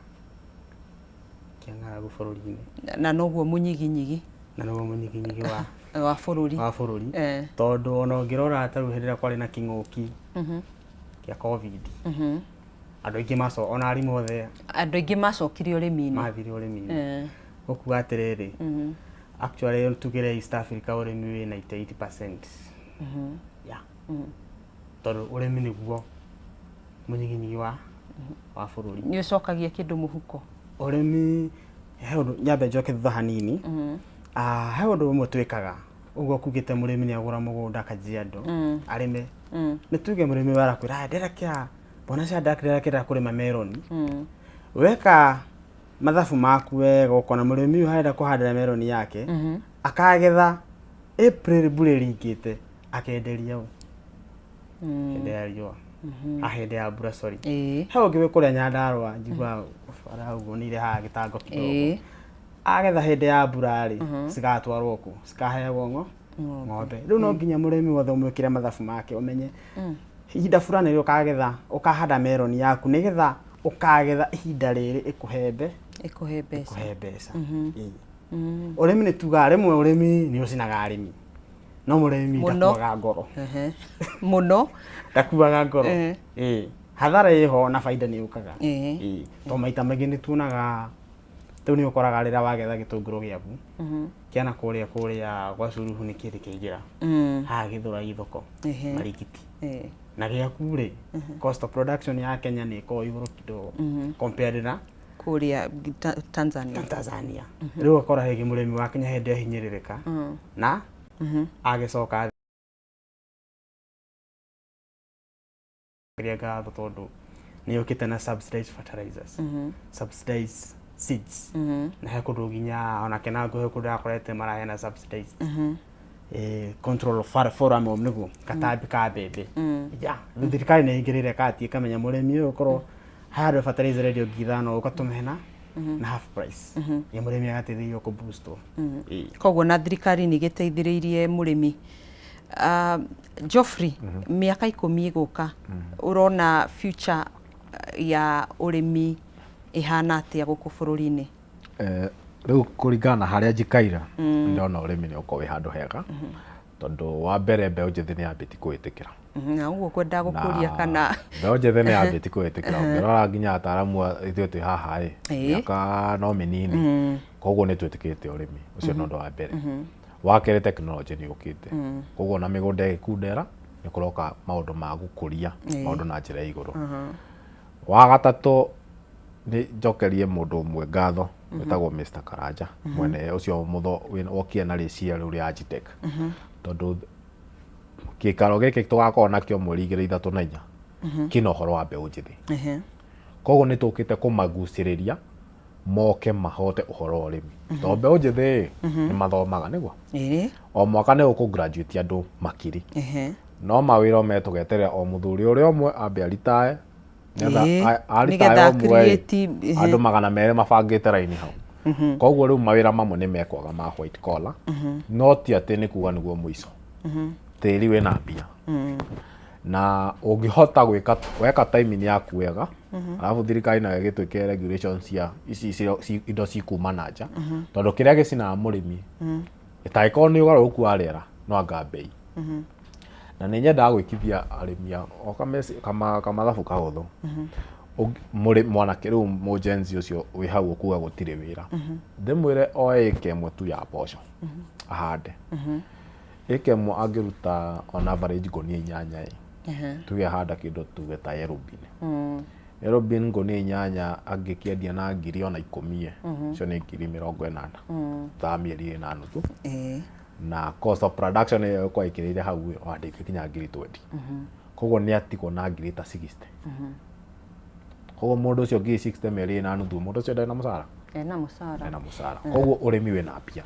kĩa ng'aragu bũrũri-inĩ. Na noguo mũnyiginyigi. Na noguo mũnyiginyigi wa wa bũrũri. Wa bũrũri. Tondũ ona ũngĩrora ta rĩu hĩndĩ ĩrĩa kwarĩ na kĩng'ũki kĩa Covid, andũ aingĩ maco ona arimũ othe Andũ aingĩ macokire ũrĩmi-inĩ. Mathire ũrĩmi-inĩ. Gũkuga atĩrĩrĩ, actually tugire East Africa ũrĩmi wĩ 98%, yeah, tondũ ũrĩmi nĩguo mũnyiginyigi wa bũrũri. Nĩ ũcokagia kĩndũ mũhuko. Ũrĩmi he ũndũ nyambe njoke thutha hanini. Ah, he ũndũ ũmwe twĩkaga ũguo kugĩte mũrĩmi nĩ agũra mũgũnda akanjia andũ arĩme. Nĩ tuge mũrĩmi ũyũ arakwĩra, "Aya, ndĩrekea mbona cia ndĩrekĩra kũrĩma meroni." Weka mathabu maku wega ũkona mũrĩmi ũyũ arenda kũhandĩra meroni yake akagetha April mbura ĩringĩte, akenderia ũ hĩndĩ ya riũa, ah, hĩndĩ ya mbura, sorry. He ũngĩ wĩ kũrĩa Nyandarũa njiguaga bara ũguo nĩ irehaga gĩtango kidogo. Agetha hĩndĩ ya mbura rĩ, cigatwarwo kũ? Cikaheagwo ng'ombe. Rĩu no nginya mũrĩmi wothe ũmwĩkĩre mathabu make, ũmenye ihinda fulani rĩrĩa ũkagetha, ũkahanda meroni yaku nĩgetha ũkagetha ihinda rĩrĩ ĩkũhe ĩkũhe mbeca. Ĩkũhe mbeca. Ĩĩ. Ũrĩmi nĩ tugaga rĩmwe ũrĩmi nĩ ũcinaga arĩmi, no mũrĩmi Mũno. ndakuaga ngoro. Mũno. Ndakuaga ngoro. Ĩĩ, hathara ĩho na baida nĩ yũkaga. Ĩĩ, to maita maingĩ nĩ tuonaga rĩu nĩ ũkoraga rĩrĩa wagetha gĩtũngũrũ gĩaku kĩana kũrĩa gwa Suluhu nĩ kĩrĩ kĩaingĩra haha Gĩthũrai thoko marigiti na gĩaku rĩ, cost of production ya Kenya nĩ ĩkoragwo igũrũ kidogo compared na kũrĩa Tanzania. Tanzania. Rĩu ũgakora rĩngĩ mũrĩmi wa Kenya hĩndĩ ahinyĩrĩrĩka na agĩcoka ngatho tondũ nĩ yũkĩte na subsidized fertilizers, subsidized seeds, na he kũndũ nginya ona Kenango he kũndũ akorete maraheana subsidized control of forum nĩguo katambi ka mbembe. Yeah, rĩu thirikari nĩ ĩingĩrĩire kati ĩkamenya mũrĩmi ũyũ korwo handũ fertilizer rendio 5,000 ũgatũmĩhe na half price ya mũrĩmi agateithĩrĩrio kũ boost wo. Ĩĩ. Koguo na thirikari nĩ ĩgĩteithĩrĩirie mũrĩmi. Geoffrey, mĩaka 10 ĩgũka ũrona future ya ũrĩmi ĩhana atĩa gũkũ bũrũri-inĩ? Rĩu kũringana na harĩa njikaire, ndĩrona ũrĩmi nĩ ũkorwo wĩ handũ hega tondũ wa mbere mbeũ njĩthĩ nĩ yambĩtie kũwĩtĩkĩra. Na ũguo kwendaga gũkũria kana mbeũ njĩthĩ nĩ yambĩtie kũwĩtĩkĩra. Ũngĩrora nginya ataaramu ithuĩ twĩ haha ĩ, mĩaka no mĩnini, koguo nĩ twĩtĩkĩrĩte ũrĩmi ũcio nĩ ũndũ wa mbere. Wa kerĩ, tekinoronjĩ nĩ yũkĩte, koguo ona mĩgũnda ĩgĩkundera nĩ kũroka maũndũ ma gũkũria maũndũ na njĩra ya igũrũ. Wa gatatũ, nĩ njokerie mũndũ ũmwe ngatho wĩtagwo Mr Karanja mwene ũcio wokire na rĩciria rĩu rĩa Agitech, tondũ gĩikaro gĩkĩ tũgakorwo nakĩo mweri 2, 3 na 4 kĩna ũhoro wa mbeũ njĩthĩ. Koguo nĩ tũkĩte kũmagucĩrĩria moke mahote ũhoro wa ũrĩmi, tondũ mbeũ njĩthĩ nĩ mathomaga nĩguo o mwaka nĩ ũkũ graduate andũ makiri, no mawĩra metũgeterera o mũthuri ũrĩa ũmwe ambe aritae. Nĩgetha Nĩgetha aritaya ũmwe create, andũ 200 mabangĩte raini hau. Koguo rĩu mawĩra mamwe nĩ mekwaga ma white collar, no ti atĩ nĩ kuga nĩguo mũico. Tĩri wĩna mbia na ũngĩhota gwĩka weka timing yaku wega, alafu thirikari nayo ĩgĩtwĩkĩre regulations cia ici indo cikuma na nja, tondũ kĩrĩa gĩcinaga mũrĩmi ĩtangĩkorwo nĩ ũgarũrũku wa rĩera no anga mbei. Na nĩ nyendaga gwĩkithia arĩmi o kamathabu kahũthũ. Mwanake rĩu mũjenzi ũcio wĩ hau ũkuga gũtirĩ wĩra, ndĩmwĩre oe ĩka ĩmwe tu ya mboco ahande. Ĩka ĩmwe angĩruta on average ngũnia 8 ĩ, tuge ahanda kĩndũ tuge ta yellow bean. Yellow bean ngũnia 8 angĩkĩendia na ngiri ona 10 ĩ, icio nĩ ngiri 80 ta mĩeri 4.5, na cost of production ĩyo ĩgũkorwo ĩkĩrĩire hau ĩ, ona ndĩngĩkinya ngiri 20. Koguo nĩ atigwo na ngiri ta 60. Koguo mũndũ ũcio ngiri 60 mĩeri 4.5, mũndũ ũcio ndarĩ na mũcara? Ena mũcara. Ena mũcara. Koguo ũrĩmi wĩna mbia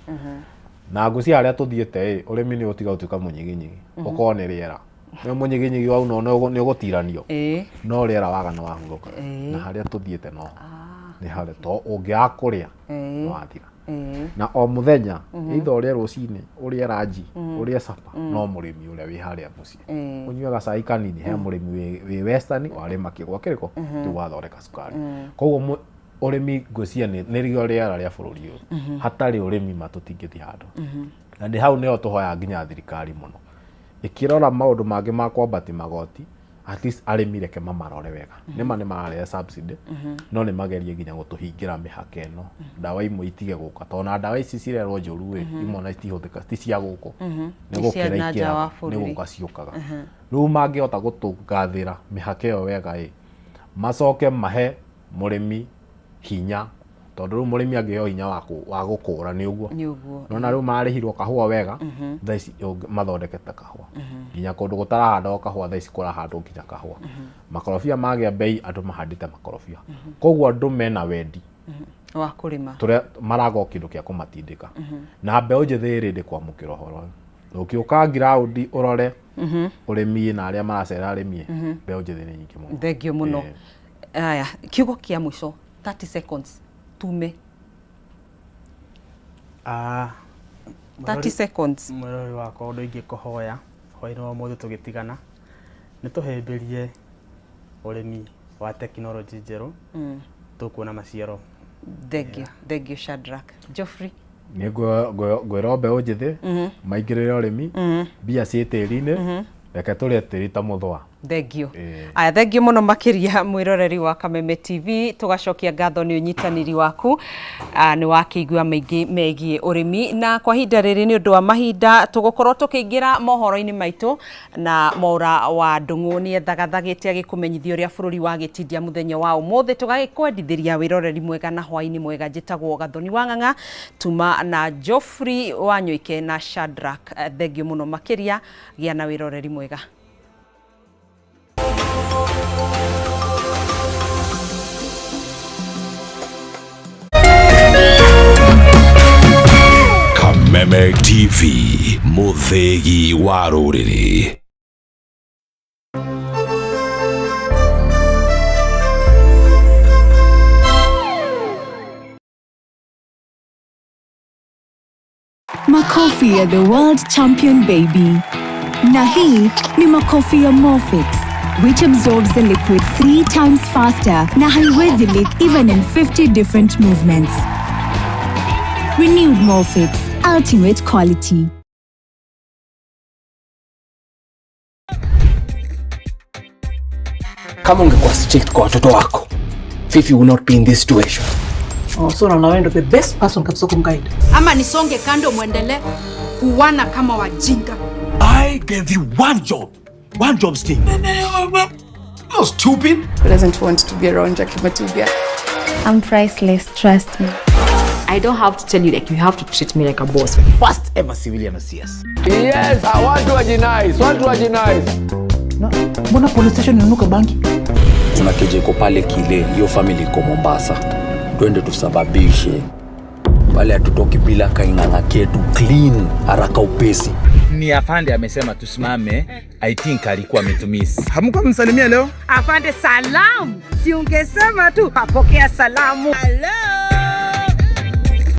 na ngũcia harĩa tũthiĩte ĩ, ũrĩmi nĩ ũtiga gũtuĩka mũnyiginyigi, ũkorwo nĩ rĩera nĩ mũnyiginyigi wauna nĩ ũgũtiranio, no rĩera waga nĩ wahurũka. Na harĩa tũthiĩte no nĩ harĩa to ũngĩaga kũrĩa nĩ wathira. Na o mũthenya, either ũrĩe rũcinĩ, ũrĩe ranji, ũrĩe sapa, no mũrĩmi ũrĩa wĩ harĩa mũciĩ ũnyue gacai kanini, he mũrĩmi wĩ western warĩma kĩgwa kĩrĩkũ kĩu wathondeka cukari. Koguo ũrĩmi ngwĩciria nĩrĩo rĩera rĩa bũrũri ũyũ. Hatarĩ ũrĩmi ma tũtingĩthiĩ handũ. Na nĩ hau nĩho tũhoyaga nginya thirikari mũno ĩkĩrora maũndũ mangĩ ma kwambatia magoti, at least arĩmi reke mamarore wega. Nĩma nĩ mararehe subsidy, no nĩ magerie nginya gũtũhingĩra mĩhaka ĩno, ndawa imwe itige gũka, tondũ na ndawa ici cirerwo njũru ĩ, imwe ona citihũthĩka, ti cia gũkũ, nĩ Nĩ cia gũkĩra na nja wa ikĩraga, nĩ bũrũri. gũka ciũkaga. Rĩu mangĩhota gũtũgathĩra mĩhaka ĩyo wega ĩ, macoke mahe mũrĩmi hinya, tondũ rĩu mũrĩmi angĩheo hinya wa gũkũra nĩ ũguo. Nĩ ũguo. Nona rĩu mararĩhirwo kahũa wega, thaa ici mathondekete kahũa nginya kũndũ gũtarahandwo kahũa, thaa ici kũrahandwo nginya kahũa. Makorobia magĩa mbei, andũ mahandĩte makorobia. Koguo andũ mena wendi wa kũrĩma, tũrĩa maraga o kĩndũ kĩa kũmatindĩka. Na mbeũ njĩthĩ ĩrĩ ndĩ kwamũkĩra ũhoro ũyũ. Ũngĩũka ground ũrore ũrĩmi na arĩa maracera arĩmi, mbeũ njĩthĩ nĩ nyingĩ mũno. Thengio mũno. Aya, kiugo kĩa mũico, 30 seconds tume. 30 seconds. Mwĩrori wakwa, ũndũ ingĩkũhoya hwaĩ-inĩ wa ũmũthĩ tũgĩtigana, nĩ tũhĩmbĩrie ũrĩmi wa tekinoronjĩ njerũ, tũkuona maciaro. Thengio, thengio Shadrack. Geoffrey? Nĩ ngwĩra mbeũ njĩthĩ maingĩrĩre ũrĩmi, mbia ciĩ tĩri-inĩ, reke tũrĩe tĩri ta mũthũa. Thengio. Aya, thengio mũno makĩria mwĩroreri wa Kameme TV, tũgacokia ngatho nĩ ũnyitanĩri waku. Nĩ wakĩigua maingĩ megiĩ ũrĩmi, na kwa ihinda rĩrĩ nĩ ũndũ wa mahinda tũgũkorwo tũkĩingĩra mohoro-inĩ maitũ, na Mwaũra wa Ndũng'ũ nĩ ethagathagĩte agĩkũmenyithia ũrĩa bũrũri wagĩtindia mũthenya wa ũmũthĩ. Tũgagĩkwendithĩria wĩroreri mwega na hwaĩ-inĩ mwega. Njĩtagwo Gathoni wa Ng'ang'a, tuma na Geoffrey Wanyoike na Shadrack. Thengio mũno makĩria, gĩa na wĩroreri mwega. Kameme TV, Muthegi wa rũrĩrĩ. Makofi ya the world champion baby. Na hii ni makofi ya Morfix, which absorbs the liquid 3 times faster na haiwezi leak even in 50 different movements. Renewed Morfix, ultimate quality. Kama ungekuwa strict kwa watoto wako, Fifi will not be in this situation. Oh, so naona wewe ndo the best person kabisa kumguide. Ama nisonge kando muendelee kuwana kama wajinga. I gave you one job. One job, Steve. Not stupid. Who doesn't want to be around Jackie Matubia? I'm priceless, trust me. I don't have to tell you, like, you have to treat me like a boss. First ever civilian CS. Yes, watu wajinais, watu wajinais. Mbona police station inanuka bangi? Tuna kijeko pale kile, hiyo family iko Mombasa. Twende tusababishe. Pale hatutoki bila kaing'ang'a ketu clean haraka upesi. Ni afande amesema tusimame. I think alikuwa ametumiss. Hamkuwa msalimia leo? Afande, salamu, si ungesema tu apokea salamu. Hello.